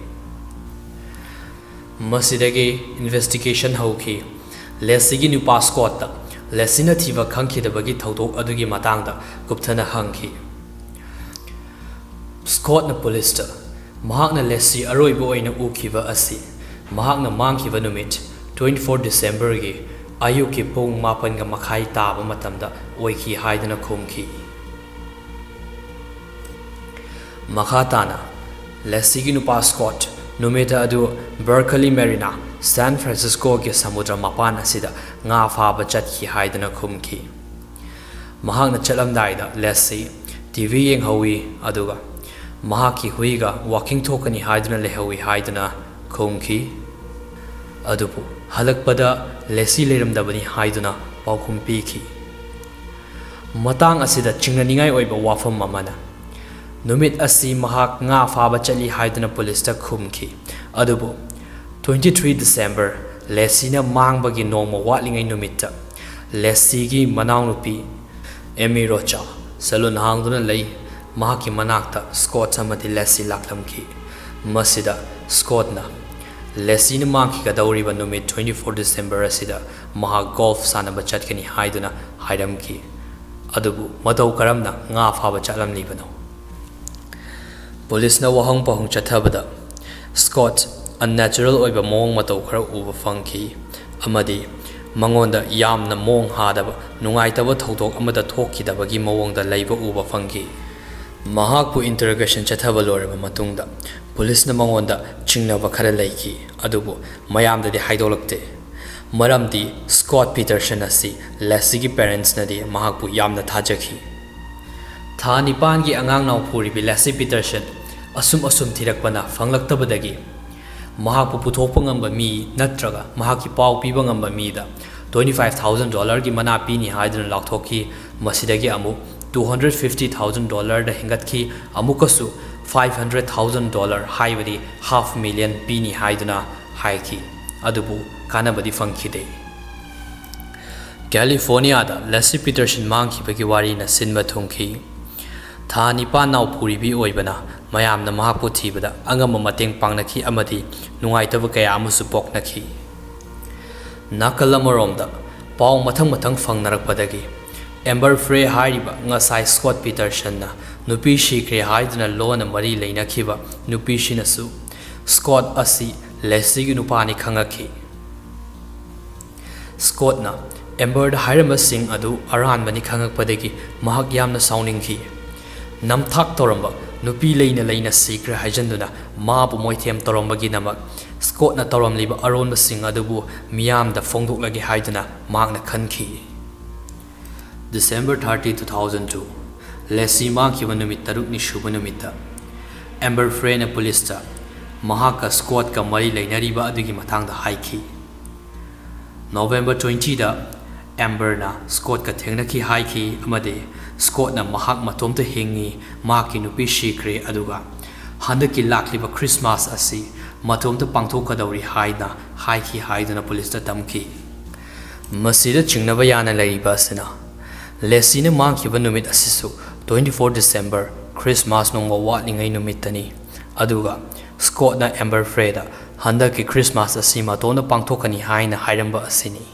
ꯃꯁꯤꯗꯒꯤ ꯏꯟꯚꯦꯁꯇꯤꯒꯦꯁꯟ ꯍꯧꯈꯤ꯫ ꯂꯦꯁꯤꯒꯤ ꯅꯨꯄꯥ ꯁ꯭ꯀꯣꯠꯇ ꯂꯦꯁꯤꯅ ꯊꯤꯕ ꯈꯪꯈꯤꯗꯕꯒꯤ ꯊꯧꯗꯣꯛ ꯑꯗꯨꯒꯤ ꯃꯇꯥꯡꯗ ꯀꯨꯞꯊꯅ ꯍꯪꯈꯤ꯫ ꯁ꯭ꯀꯣꯠꯅ ꯄꯨꯂꯤꯁꯇ ꯃꯍꯥꯛꯅ ꯂꯦꯁꯤ ꯑꯔꯣꯏꯕ ꯑꯣꯏꯅ ꯎꯈꯤꯕ ꯑꯁꯤ ꯃꯍꯥꯛꯅ ꯃꯥꯡꯈꯤꯕ ꯅꯨꯃꯤꯠ twenty four Decemberꯒꯤ ꯑꯌꯨꯛꯀꯤ ꯄꯨꯡ ꯃꯥꯄꯟꯒ ꯃꯈꯥꯏ ꯇꯥꯕ ꯃꯇꯝꯗ ꯑꯣꯏꯈꯤ ꯍꯥꯏꯗꯨꯅ ꯈꯨꯝꯈꯤ꯫ ꯃꯈꯥ ꯇꯥꯅ ꯂꯦꯁꯤꯒꯤ ꯅꯨꯄꯥ ꯁ꯭ꯀꯣꯠ ꯅꯨꯃꯤꯠ ꯑꯗꯨ ꯕꯔꯀꯂꯤ ꯃꯦꯔꯤꯅꯥ, ꯁꯥꯟ ꯐ꯭ꯔꯥꯟꯁꯤꯁꯀꯣꯒꯤ ꯁꯃꯨꯗ꯭ꯔ ꯃꯄꯥꯟ ꯑꯁꯤꯗ ꯉꯥ ꯐꯥꯕ ꯆꯠꯈꯤ ꯍꯥꯏꯗꯨꯅ ꯈꯨꯝꯈꯤ꯫ ꯃꯍꯥꯛꯅ ꯆꯠꯂꯝꯗꯥꯏꯗ ꯂꯦꯁꯤ ꯇꯤ ꯚꯤ ꯌꯦꯡꯍꯧꯏ, ꯑꯗꯨꯒ ꯃꯍꯥꯛꯀꯤ ꯍꯨꯏꯒ ꯋꯥꯀꯤꯡ ꯊꯣꯛꯀꯅꯤ ꯍꯥꯏꯗꯨꯅ ꯂꯩꯍꯧꯏ ꯍꯥꯏꯗꯨꯅ ꯈꯨꯝꯈꯤ꯫ ꯑꯗꯨꯕꯨ ꯍꯜꯂꯛꯄꯗ ꯂꯦꯁꯤ ꯂꯩꯔꯝꯗꯕꯅꯤ ꯍꯥꯏꯗꯨꯅ ꯄꯥꯎꯈꯨꯝ ꯄꯤꯈꯤ꯫ ꯃꯇꯥꯡ ꯑꯁꯤꯗ ꯆꯤꯡꯅꯅꯤꯡꯉꯥꯏ ꯑꯣꯏꯕ ꯋꯥꯐꯝ ꯑꯃꯅ, ꯅꯨꯃꯤꯠ ꯑꯁꯤ ꯃꯍꯥꯛ ꯉꯥ ꯐꯥꯕ ꯆꯠꯂꯤ ꯍꯥꯏꯗꯨꯅ ꯄꯨꯂꯤꯁꯇ ꯈꯨꯝꯈꯤ꯫ ꯑꯗꯨꯕꯨ twenty three December ꯂꯦꯁꯤꯅ ꯃꯥꯡꯕꯒꯤ ꯅꯣꯡꯃ ꯋꯥꯠꯂꯤꯉꯩ ꯅꯨꯃꯤꯠꯇ ꯂꯦꯁꯤꯒꯤ ꯃꯅꯥꯎꯅꯨꯄꯤ ꯑꯦꯃꯤ ꯔꯣꯆꯥ ꯁꯦꯂꯨꯟ ꯍꯥꯡꯗꯨꯅ ꯂꯩ꯫ ꯃꯍꯥꯛꯀꯤ ꯃꯅꯥꯛꯇ ꯁ꯭ꯀꯣꯠ ꯑꯃꯗꯤ ꯂꯦꯁꯤ ꯂꯥꯛꯂꯝꯈꯤ꯫ ꯃꯁꯤꯗ ꯁ꯭ꯀꯣꯠꯅ ꯂꯦꯁꯤꯅ ꯃꯥꯡꯈꯤꯒꯗꯧꯔꯤꯕ ꯅꯨꯃꯤꯠ twenty four December ꯑꯁꯤꯗ ꯃꯍꯥꯛ ꯒꯣꯜꯐ ꯁꯥꯟꯅꯕ ꯆꯠꯀꯅꯤ ꯍꯥꯏꯗꯨꯅ ꯍꯥꯏꯔꯝꯈꯤ꯫ ꯑꯗꯨꯕꯨ ꯃꯇꯧ ꯀꯔꯝꯅ ꯉꯥ ꯐꯥꯕ ꯆꯠꯂꯝꯂꯤꯕꯅꯣ? ꯄꯨꯂꯤꯁꯅ ꯋꯥꯍꯪ ꯄꯥꯎꯍꯪ ꯆꯠꯊꯕꯗ ꯁ꯭ꯀꯣꯠ unnatural ꯑꯣꯏꯕ ꯃꯑꯣꯡ ꯃꯇꯧ ꯈꯔ ꯎꯕ ꯐꯪꯈꯤ ꯑꯃꯗꯤ ꯃꯉꯣꯟꯗ ꯌꯥꯝꯅ ꯃꯑꯣꯡ ꯍꯥꯗꯕ, ꯅꯨꯡꯉꯥꯏꯇꯕ ꯊꯧꯗꯣꯛ ꯑꯃꯗ ꯊꯣꯛꯈꯤꯗꯕꯒꯤ ꯃꯑꯣꯡꯗ ꯂꯩꯕ ꯎꯕ ꯐꯪꯈꯤ꯫ ꯃꯍꯥꯛꯄꯨ interrogation ꯆꯠꯊꯕ ꯂꯣꯏꯔꯕ ꯃꯇꯨꯡꯗ ꯄꯨꯂꯤꯁꯅ ꯃꯉꯣꯟꯗ ꯆꯤꯡꯅꯕ ꯈꯔ ꯂꯩꯈꯤ, ꯑꯗꯨꯕꯨ ꯃꯌꯥꯝꯗꯗꯤ ꯍꯥꯏꯗꯣꯛꯂꯛꯇꯦ꯫ ꯃꯔꯝꯗꯤ ꯁ꯭ꯀꯣꯠ ꯄꯤꯇꯔꯁꯟ ꯑꯁꯤ ꯂꯦꯁꯤꯒꯤ parentsꯅꯗꯤ ꯃꯍꯥꯛꯄꯨ ꯌꯥꯝꯅ ꯊꯥꯖꯈꯤ꯫ ꯊꯥ ꯅꯤꯄꯥꯟꯒꯤ ꯑꯉꯥꯡ ꯅꯥꯎꯐꯨꯔꯤꯕꯤ ꯂꯦꯁꯤ ꯄꯤꯇꯔꯁꯟ ꯑꯁꯨꯝ ꯑꯁꯨꯝ ꯊꯤꯔꯛꯄꯅ ꯐꯪꯂꯛꯇꯕꯗꯒꯤ ꯃꯍꯥꯛꯄꯨ ꯄꯨꯊꯣꯛꯄ ꯉꯝꯕ ꯃꯤ ꯅꯠꯇ꯭ꯔꯒ ꯃꯍꯥꯛꯀꯤ ꯄꯥꯎ ꯄꯤꯕ ꯉꯝꯕ ꯃꯤꯗ twenty five thousand dollarꯒꯤ ꯃꯅꯥ ꯄꯤꯅꯤ ꯍꯥꯏꯗꯨꯅ ꯂꯥꯎꯊꯣꯛꯈꯤ꯫ ꯃꯁꯤꯗꯒꯤ ꯑꯃꯨꯛ two hundred fifty thousand dollarꯗ ꯍꯦꯟꯒꯠꯈꯤ꯫ ꯑꯃꯨꯛꯀꯁꯨ five hundred thousand dollar, ꯍꯥꯏꯕꯗꯤ half million ꯄꯤꯅꯤ ꯍꯥꯏꯗꯨꯅ ꯍꯥꯏꯈꯤ꯫ ꯑꯗꯨꯕꯨ ꯀꯥꯟꯅꯕꯗꯤ ꯐꯪꯈꯤꯗꯦ꯫ ꯀꯦꯂꯤꯐꯣꯔꯅꯤꯌꯥꯗ ꯂꯦꯁꯤ ꯄꯤꯇꯔꯁꯟ ꯃꯥꯡꯈꯤꯕꯒꯤ ꯋꯥꯔꯤꯅ ꯁꯤꯟꯕ ꯊꯨꯡꯈꯤ꯫ ꯊꯥ ꯅꯤꯄꯥꯟ ꯅꯥꯎ ꯄꯨꯔꯤꯕꯤ ꯑꯣꯏꯕꯅ ꯃꯌꯥꯝꯅ ꯃꯍꯥꯛꯄꯨ ꯊꯤꯕꯗ ꯑꯉꯝꯕ ꯃꯇꯦꯡ ꯄꯥꯡꯅꯈꯤ ꯑꯃꯗꯤ ꯅꯨꯡꯉꯥꯏꯇꯕ ꯀꯌꯥ ꯑꯃꯁꯨ ꯄꯣꯛꯅꯈꯤ꯫ ꯅꯥꯀꯜ ꯑꯃꯔꯣꯝꯗ, ꯄꯥꯎ ꯃꯊꯪ ꯃꯊꯪ ꯐꯪꯅꯔꯛꯄꯗꯒꯤ ꯑꯦꯝꯕꯔ ꯐ꯭ꯔꯦ ꯍꯥꯏꯔꯤꯕ ꯉꯁꯥꯏ ꯁ꯭ꯀꯣꯠ ꯄꯤꯇꯔꯁꯟꯅ ꯅꯨꯄꯤ ꯁꯤꯈ꯭ꯔꯦ ꯍꯥꯏꯗꯨꯅ ꯂꯣꯟꯅ ꯃꯔꯤ ꯂꯩꯅꯈꯤꯕ ꯅꯨꯄꯤꯁꯤꯅꯁꯨ ꯁ꯭ꯀꯣꯠ ꯑꯁꯤ ꯂꯦꯁꯤꯒꯤ ꯅꯨꯄꯥꯅꯤ ꯈꯪꯉꯛꯈꯤ꯫ ꯁ꯭ꯀꯣꯠꯅ ꯑꯦꯝꯕꯔꯗ ꯍꯥꯏꯔꯝꯕꯁꯤꯡ ꯑꯗꯨ ꯑꯔꯥꯟꯕꯅꯤ ꯈꯪꯉꯛꯄꯗꯒꯤ ꯃꯍꯥꯛ ꯌꯥꯝꯅ ꯁꯥꯎꯅꯤꯡꯈꯤ꯫ ꯅꯝꯊꯥꯛ ꯇꯧꯔꯝꯕ ꯅꯨꯄꯤ ꯂꯩꯅ ꯂꯩꯅ ꯁꯤꯈ꯭ꯔꯦ ꯍꯥꯏꯖꯟꯗꯨꯅ ꯃꯥꯕꯨ ꯃꯣꯏꯊꯦꯝ ꯇꯧꯔꯝꯕꯒꯤꯗꯃꯛ ꯁ꯭ꯀꯣꯠꯅ ꯇꯧꯔꯝꯂꯤꯕ ꯑꯔꯣꯟꯕꯁꯤꯡ ꯑꯗꯨꯕꯨ ꯃꯤꯌꯥꯝꯗ ꯐꯣꯡꯗꯣꯛꯂꯒꯦ ꯍꯥꯏꯗꯨꯅ ꯃꯍꯥꯛꯅ ꯈꯟꯈꯤ꯫ December thirty, two thousand two, ꯂꯦꯁꯤ ꯃꯥꯡꯈꯤꯕ ꯅꯨꯃꯤꯠ ꯇꯔꯨꯛꯅꯤ ꯁꯨꯕ ꯅꯨꯃꯤꯠꯇ ꯑꯦꯝꯕꯔ ꯐ꯭ꯔꯦꯅ ꯄꯨꯂꯤꯁꯇ ꯃꯍꯥꯛꯀ ꯁ꯭ꯀꯣꯠꯀ ꯃꯔꯤ ꯂꯩꯅꯔꯤꯕ ꯑꯗꯨꯒꯤ ꯃꯇꯥꯡꯗ ꯍꯥꯏꯈꯤ꯫ November twentyꯗ ꯑꯦꯝꯕꯔꯅ ꯁ꯭ꯀꯣꯠꯀ ꯊꯦꯡꯅꯈꯤ ꯍꯥꯏꯈꯤ ꯑꯃꯗꯤ ꯁ꯭ꯀꯣꯠꯅ ꯃꯍꯥꯛ ꯃꯇꯣꯝꯇ ꯍꯤꯡꯉꯤ, ꯃꯍꯥꯛꯀꯤ ꯅꯨꯄꯤ ꯁꯤꯈ꯭ꯔꯦ, ꯑꯗꯨꯒ ꯍꯟꯗꯛꯀꯤ ꯂꯥꯛꯂꯤꯕ ꯈ꯭ꯔꯤꯁꯃꯥꯁ ꯑꯁꯤ ꯃꯇꯣꯝꯇ ꯄꯥꯡꯊꯣꯛꯀꯗꯧꯔꯤ ꯍꯥꯏꯅ ꯍꯥꯏꯈꯤ ꯍꯥꯏꯗꯨꯅ ꯄꯨꯂꯤꯁꯇ ꯇꯝꯈꯤ꯫ ꯃꯁꯤꯗ ꯆꯤꯡꯅꯕ ꯌꯥꯅ ꯂꯩꯔꯤꯕ ꯑꯁꯤꯅ, ꯂꯦꯁꯤꯅ ꯃꯥꯡꯈꯤꯕ ꯅꯨꯃꯤꯠ ꯑꯁꯤꯁꯨ twenty four December, ꯈ꯭ꯔꯤꯁꯃꯥꯁ ꯅꯣꯡꯃ ꯋꯥꯠꯂꯤꯉꯩ ꯅꯨꯃꯤꯠꯇꯅꯤ, ꯑꯗꯨꯒ ꯁ꯭ꯀꯣꯠꯅ ꯑꯦꯝꯕꯔ ꯐ꯭ꯔꯦꯗ ꯍꯟꯗꯛꯀꯤ ꯈ꯭ꯔꯤꯁꯃꯥꯁ ꯑꯁꯤ ꯃꯇꯣꯝꯇ ꯄꯥꯡꯊꯣꯛꯀꯅꯤ ꯍꯥꯏꯅ ꯍꯥꯏꯔꯝꯕ ꯑꯁꯤꯅꯤ꯫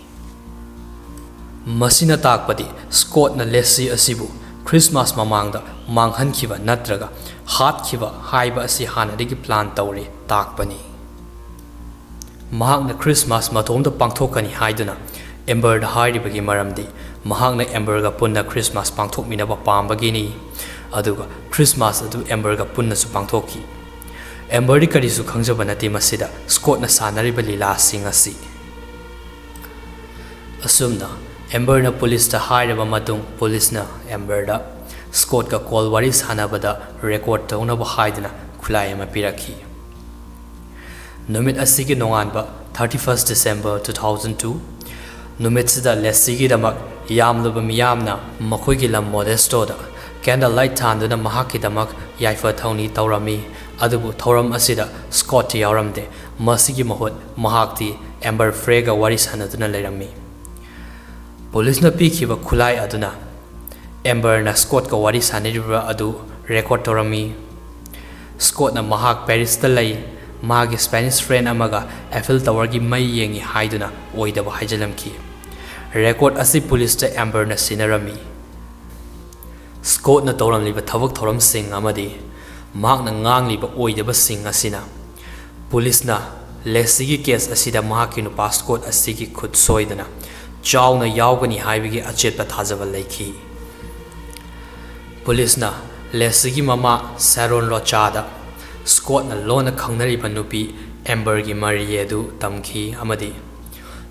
ꯃꯁꯤꯅ ꯇꯥꯛꯄꯗꯤ ꯁ꯭ꯀꯣꯠꯅ ꯂꯦꯁꯤ ꯑꯁꯤꯕꯨ ꯈ꯭ꯔꯤꯁꯃꯥꯁ ꯃꯃꯥꯡꯗ ꯃꯥꯡꯍꯟꯈꯤꯕ ꯅꯠꯇ꯭ꯔꯒ ꯍꯥꯠꯈꯤꯕ ꯍꯥꯏꯕ ꯑꯁꯤ ꯍꯥꯟꯅꯗꯒꯤ ꯄ꯭ꯂꯥꯟ ꯇꯧꯔꯦ ꯇꯥꯛꯄꯅꯤ꯫ ꯃꯍꯥꯛꯅ ꯈ꯭ꯔꯤꯁꯃꯥꯁ ꯃꯇꯣꯝꯇ ꯄꯥꯡꯊꯣꯛꯀꯅꯤ ꯍꯥꯏꯗꯨꯅ ꯑꯦꯝꯕꯔꯗ ꯍꯥꯏꯔꯤꯕꯒꯤ ꯃꯔꯝꯗꯤ ꯃꯍꯥꯛꯅ ꯑꯦꯝꯕꯔꯒ ꯄꯨꯟꯅ ꯈ꯭ꯔꯤꯁꯃꯥꯁ ꯄꯥꯡꯊꯣꯛꯃꯤꯟꯅꯕ ꯄꯥꯝꯕꯒꯤꯅꯤ, ꯑꯗꯨꯒ ꯈ꯭ꯔꯤꯁꯃꯥꯁ ꯑꯗꯨ ꯑꯦꯝꯕꯔꯒ ꯄꯨꯟꯅꯁꯨ ꯄꯥꯡꯊꯣꯛꯈꯤ꯫ ꯑꯦꯝꯕꯔꯗꯤ ꯀꯔꯤꯁꯨ ꯈꯪꯖꯕ ꯅꯠꯇꯦ ꯃꯁꯤꯗ ꯁ꯭ꯀꯣꯠꯅ ꯁꯥꯟꯅꯔꯤꯕ ꯂꯤꯂꯥꯁꯤꯡ ꯑꯁꯤ꯫ ꯑꯁꯨꯝꯅ ꯑꯦꯝꯕꯔꯅ ꯄꯨꯂꯤꯁꯇ ꯍꯥꯏꯔꯕ ꯃꯇꯨꯡ, ꯄꯨꯂꯤꯁꯅ ꯑꯦꯝꯕꯔꯗ ꯁ꯭ꯀꯣꯠꯀ ꯀꯣꯜ ꯋꯥꯔꯤ ꯁꯥꯟꯅꯕꯗ ꯔꯦꯀꯣꯔꯗ ꯇꯧꯅꯕ ꯍꯥꯏꯗꯨꯅ ꯈꯨꯠꯂꯥꯏ ꯑꯃ ꯄꯤꯔꯛꯈꯤ꯫ ꯅꯨꯃꯤꯠ ꯑꯁꯤꯒꯤ ꯅꯣꯡꯉꯥꯟꯕ, thirty first December two thousand two, ꯅꯨꯃꯤꯠꯁꯤꯗ ꯂꯦꯁꯤꯒꯤꯗꯃꯛ ꯌꯥꯝꯂꯕ ꯃꯤꯌꯥꯝꯅ ꯃꯈꯣꯏꯒꯤ ꯂꯝ ꯃꯣꯗꯦꯁꯇꯣꯗ candle light ꯊꯥꯟꯗꯨꯅ ꯃꯍꯥꯛꯀꯤꯗꯃꯛ ꯌꯥꯏꯐ ꯊꯧꯅꯤ ꯇꯧꯔꯝꯃꯤ꯫ ꯑꯗꯨꯕꯨ ꯊꯧꯔꯝ ꯑꯁꯤꯗ ꯁ꯭ꯀꯣꯠꯇꯤ ꯌꯥꯎꯔꯝꯗꯦ꯫ ꯃꯁꯤꯒꯤ ꯃꯍꯨꯠ ꯃꯍꯥꯛꯇꯤ ꯑꯦꯝꯕꯔ ꯐ꯭ꯔꯦꯒ ꯋꯥꯔꯤ ꯁꯥꯟꯅꯗꯨꯅ ꯂꯩꯔꯝꯃꯤ꯫ ꯄꯨꯂꯤꯁꯅ ꯄꯤꯈꯤꯕ ꯈꯨꯠꯂꯥꯏ ꯑꯗꯨꯅ ꯑꯦꯝꯕꯔꯅ ꯁ꯭ꯀꯣꯠꯀ ꯋꯥꯔꯤ ꯁꯥꯟꯅꯔꯤꯕ ꯑꯗꯨ ꯔꯦꯀꯣꯔꯗ ꯇꯧꯔꯝꯃꯤ꯫ ꯁ꯭ꯀꯣꯠꯅ ꯃꯍꯥꯛ ꯄꯦꯔꯤꯁꯇ ꯂꯩ, ꯃꯥꯒꯤ ꯁ꯭ꯄꯦꯅꯤꯁ ꯐ꯭ꯔꯦꯟ ꯑꯃꯒ ꯑꯦꯐꯤꯜ ꯇꯋꯔꯒꯤ ꯃꯩ ꯌꯦꯡꯉꯤ ꯍꯥꯏꯗꯨꯅ ꯑꯣꯏꯗꯕ ꯍꯥꯏꯖꯤꯜꯂꯝꯈꯤ꯫ ꯔꯦꯀꯣꯔꯗ ꯑꯁꯤ ꯄꯨꯂꯤꯁꯇ ꯑꯦꯝꯕꯔꯅ ꯁꯤꯟꯅꯔꯝꯃꯤ꯫ ꯁ꯭ꯀꯣꯠꯅ ꯇꯧꯔꯝꯂꯤꯕ ꯊꯕꯛ ꯊꯧꯔꯝꯁꯤꯡ ꯑꯃꯗꯤ ꯃꯍꯥꯛꯅ ꯉꯥꯡꯂꯤꯕ ꯑꯣꯏꯗꯕꯁꯤꯡ ꯑꯁꯤꯅ ꯄꯨꯂꯤꯁꯅ ꯂꯦꯁꯤꯒꯤ ꯀꯦꯁ ꯑꯁꯤꯗ ꯃꯍꯥꯛꯀꯤ ꯅꯨꯄꯥ ꯁ꯭ꯀꯣꯠ ꯑꯁꯤꯒꯤ ꯈꯨꯠ ꯁꯣꯏꯗꯅ ꯆꯥꯎꯅ ꯌꯥꯎꯒꯅꯤ ꯍꯥꯏꯕꯒꯤ ꯑꯆꯦꯠꯄ ꯊꯥꯖꯕ ꯂꯩꯈꯤ꯫ ꯄꯨꯂꯤꯁꯅ ꯂꯦꯁꯤꯒꯤ ꯃꯃꯥ ꯁꯦꯔꯣꯟ ꯔꯣꯆꯥꯗ ꯁ꯭ꯀꯣꯠꯅ ꯂꯣꯟꯅ ꯈꯪꯅꯔꯤꯕ ꯅꯨꯄꯤ ꯑꯦꯝꯕꯔꯒꯤ ꯃꯔꯤ ꯑꯗꯨ ꯇꯝꯈꯤ ꯑꯃꯗꯤ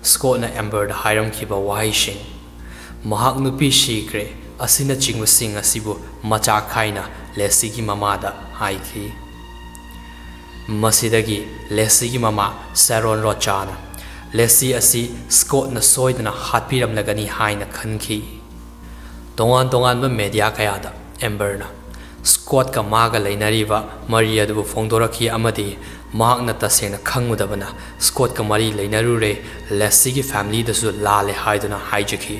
ꯁ꯭ꯀꯣꯠꯅ ꯑꯦꯝꯕꯔꯗ ꯍꯥꯏꯔꯝꯈꯤꯕ ꯋꯥꯍꯩꯁꯤꯡ, "ꯃꯍꯥꯛ ꯅꯨꯄꯤ ꯁꯤꯈ꯭ꯔꯦ" ꯑꯁꯤꯅꯆꯤꯡꯕꯁꯤꯡ ꯑꯁꯤꯕꯨ ꯃꯆꯥ ꯈꯥꯏꯅ ꯂꯦꯁꯤꯒꯤ ꯃꯃꯥꯗ ꯍꯥꯏꯈꯤ꯫ ꯃꯁꯤꯗꯒꯤ ꯂꯦꯁꯤꯒꯤ ꯃꯃꯥ ꯁꯦꯔꯣꯟ ꯔꯣꯆꯥꯅ ꯂꯦꯁꯤ ꯑꯁꯤ ꯁ꯭ꯀꯣꯠꯅ ꯁꯣꯏꯗꯅ ꯍꯥꯠꯄꯤꯔꯝꯂꯒꯅꯤ ꯍꯥꯏꯅ ꯈꯟꯈꯤ꯫ ꯇꯣꯉꯥꯟ ꯇꯣꯉꯥꯟꯕ ꯃꯦꯗꯤꯌꯥ ꯀꯌꯥꯗ ꯑꯦꯝꯕꯔꯅ ꯁ꯭ꯀꯣꯠꯀ ꯃꯥꯒ ꯂꯩꯅꯔꯤꯕ ꯃꯔꯤ ꯑꯗꯨꯕꯨ ꯐꯣꯡꯗꯣꯔꯛꯈꯤ ꯑꯃꯗꯤ ꯃꯍꯥꯛꯅ ꯇꯁꯦꯡꯅ ꯈꯪꯉꯨꯗꯕꯅ ꯁ꯭ꯀꯣꯠꯀ ꯃꯔꯤ ꯂꯩꯅꯔꯨꯔꯦ, ꯂꯦꯁꯤꯒꯤ ꯐꯦꯃꯤꯂꯤꯗꯁꯨ ꯂꯥꯜꯂꯦ ꯍꯥꯏꯗꯨꯅ ꯍꯥꯏꯖꯈꯤ꯫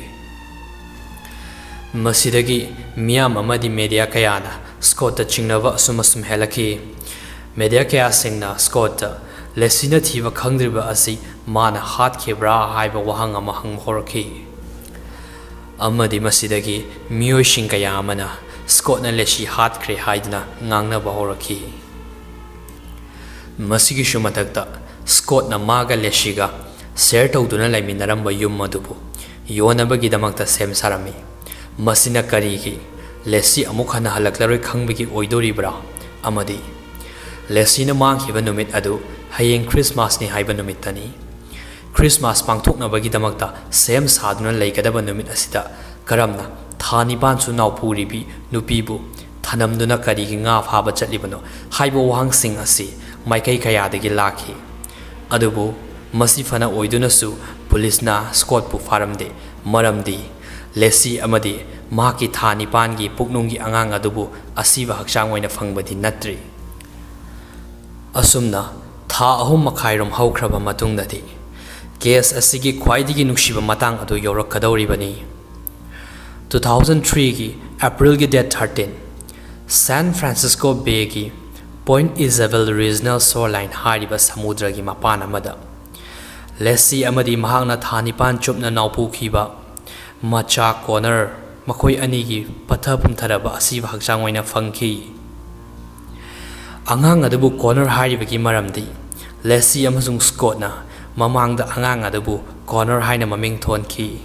ꯃꯁꯤꯗꯒꯤ ꯃꯤꯌꯥꯝ ꯑꯃꯗꯤ ꯃꯦꯗꯤꯌꯥ ꯀꯌꯥꯅ ꯁ꯭ꯀꯣꯠꯇ ꯆꯤꯡꯅꯕ ꯑꯁꯨꯝ ꯑꯁꯨꯝ ꯍꯦꯜꯂꯛꯈꯤ꯫ ꯃꯦꯗꯤꯌꯥ ꯀꯌꯥꯁꯤꯡꯅ ꯁ꯭ꯀꯣꯠꯇ ꯂꯦꯁꯤꯅ ꯊꯤꯕ ꯈꯪꯗ꯭ꯔꯤꯕ ꯑꯁꯤ ꯃꯥꯅ ꯍꯥꯠꯈꯤꯕ꯭ꯔꯥ ꯍꯥꯏꯕ ꯋꯥꯍꯪ ꯑꯃ ꯍꯪꯕ ꯍꯧꯔꯛꯈꯤ꯫ ꯑꯃꯗꯤ ꯃꯁꯤꯗꯒꯤ ꯃꯤꯑꯣꯏꯁꯤꯡ ꯀꯌꯥ ꯑꯃꯅ ꯁ꯭ꯀꯣꯠꯅ ꯂꯦꯁꯤ ꯍꯥꯠꯈ꯭ꯔꯦ ꯍꯥꯏꯗꯨꯅ ꯉꯥꯡꯅꯕ ꯍꯧꯔꯛꯈꯤ꯫ ꯃꯁꯤꯒꯤꯁꯨ ꯃꯊꯛꯇ, ꯁ꯭ꯀꯣꯠꯅ ꯃꯥꯒ ꯂꯦꯁꯤꯒ ꯁꯦꯌꯔ ꯇꯧꯗꯨꯅ ꯂꯩꯃꯤꯟꯅꯔꯝꯕ ꯌꯨꯝ ꯑꯗꯨꯕꯨ ꯌꯣꯟꯅꯕꯒꯤꯗꯃꯛꯇ ꯁꯦꯝ ꯁꯥꯔꯝꯃꯤ꯫ ꯃꯁꯤꯅ ꯀꯔꯤꯒꯤ ꯂꯦꯁꯤ ꯑꯃꯨꯛ ꯍꯟꯅ ꯍꯜꯂꯛꯂꯔꯣꯏ ꯈꯪꯕꯒꯤ ꯑꯣꯏꯗꯣꯔꯤꯕ꯭ꯔꯥ? ꯑꯃꯗꯤ ꯂꯦꯁꯤꯅ ꯃꯥꯡꯈꯤꯕ ꯅꯨꯃꯤꯠ ꯑꯗꯨ ꯍꯌꯦꯡ ꯈ꯭ꯔꯤꯁꯃꯥꯁꯅꯤ ꯍꯥꯏꯕ ꯅꯨꯃꯤꯠꯇꯅꯤ꯫ ꯈ꯭ꯔꯤꯁꯃꯥꯁ ꯄꯥꯡꯊꯣꯛꯅꯕꯒꯤꯗꯃꯛꯇ ꯁꯦꯝ ꯁꯥꯗꯨꯅ ꯂꯩꯒꯗꯕ ꯅꯨꯃꯤꯠ ꯑꯁꯤꯗ ꯀꯔꯝꯅ ꯊꯥ ꯅꯤꯄꯥꯟꯁꯨ ꯅꯥꯎꯄꯨꯔꯤꯕꯤ ꯅꯨꯄꯤꯕꯨ ꯊꯅꯝꯗꯨꯅ ꯀꯔꯤꯒꯤ ꯉꯥ ꯐꯥꯕ ꯆꯠꯂꯤꯕꯅꯣ ꯍꯥꯏꯕ ꯋꯥꯍꯪꯁꯤꯡ ꯑꯁꯤ ꯃꯥꯏꯀꯩ ꯀꯌꯥꯗꯒꯤ ꯂꯥꯛꯈꯤ꯫ ꯑꯗꯨꯕꯨ ꯃꯁꯤ ꯐꯅ ꯑꯣꯏꯗꯨꯅꯁꯨ ꯄꯨꯂꯤꯁꯅ ꯁ꯭ꯀꯣꯠꯄꯨ ꯐꯥꯔꯝꯗꯦ, ꯃꯔꯝꯗꯤ ꯂꯦꯁꯤ ꯑꯃꯗꯤ ꯃꯍꯥꯛꯀꯤ ꯊꯥ ꯅꯤꯄꯥꯟꯒꯤ ꯄꯨꯛꯅꯨꯡꯒꯤ ꯑꯉꯥꯡ ꯑꯗꯨꯕꯨ ꯑꯁꯤꯕ ꯍꯛꯆꯥꯡ ꯑꯣꯏꯅ ꯐꯪꯕꯗꯤ ꯅꯠꯇ꯭ꯔꯤ꯫ ꯑꯁꯨꯝꯅ ꯊꯥ ꯑꯍꯨꯝ ꯃꯈꯥꯏꯔꯣꯝ ꯍꯧꯈ꯭ꯔꯕ ꯃꯇꯨꯡꯗꯗꯤ ꯀꯦꯁ ꯑꯁꯤꯒꯤ ꯈ꯭ꯋꯥꯏꯗꯒꯤ ꯅꯨꯡꯁꯤꯕ ꯃꯇꯥꯡ ꯑꯗꯨ ꯌꯧꯔꯛꯀꯗꯧꯔꯤꯕꯅꯤ꯫ Two thousand threeꯒꯤ Aprilꯒꯤ date thirteen, San Francisco Bayꯒꯤ Point Isabel Regional Shoreline ꯍꯥꯏꯔꯤꯕ ꯁꯃꯨꯗ꯭ꯔꯒꯤ ꯃꯄꯥꯟ ꯑꯃꯗ ꯂꯦꯁꯤ ꯑꯃꯗꯤ ꯃꯍꯥꯛꯅ ꯊꯥ ꯅꯤꯄꯥꯟ ꯆꯨꯞꯅ ꯅꯥꯎꯄꯨꯈꯤꯕ ꯃꯆꯥ ꯀꯣꯅꯔ, ꯃꯈꯣꯏ ꯑꯅꯤꯒꯤ ꯄꯠꯊ ꯄꯨꯝꯊꯔꯕ ꯑꯁꯤꯕ ꯍꯛꯆꯥꯡ ꯑꯣꯏꯅ ꯐꯪꯈꯤ꯫ ꯑꯉꯥꯡ ꯑꯗꯨꯕꯨ ꯀꯣꯅꯔ ꯍꯥꯏꯔꯤꯕꯒꯤ ꯃꯔꯝꯗꯤ ꯂꯦꯁꯤ ꯑꯃꯁꯨꯡ ꯁ꯭ꯀꯣꯠꯅ ꯃꯃꯥꯡꯗ ꯑꯉꯥꯡ ꯑꯗꯨꯕꯨ ꯀꯣꯅꯔ ꯍꯥꯏꯅ ꯃꯃꯤꯡ ꯊꯣꯟꯈꯤ꯫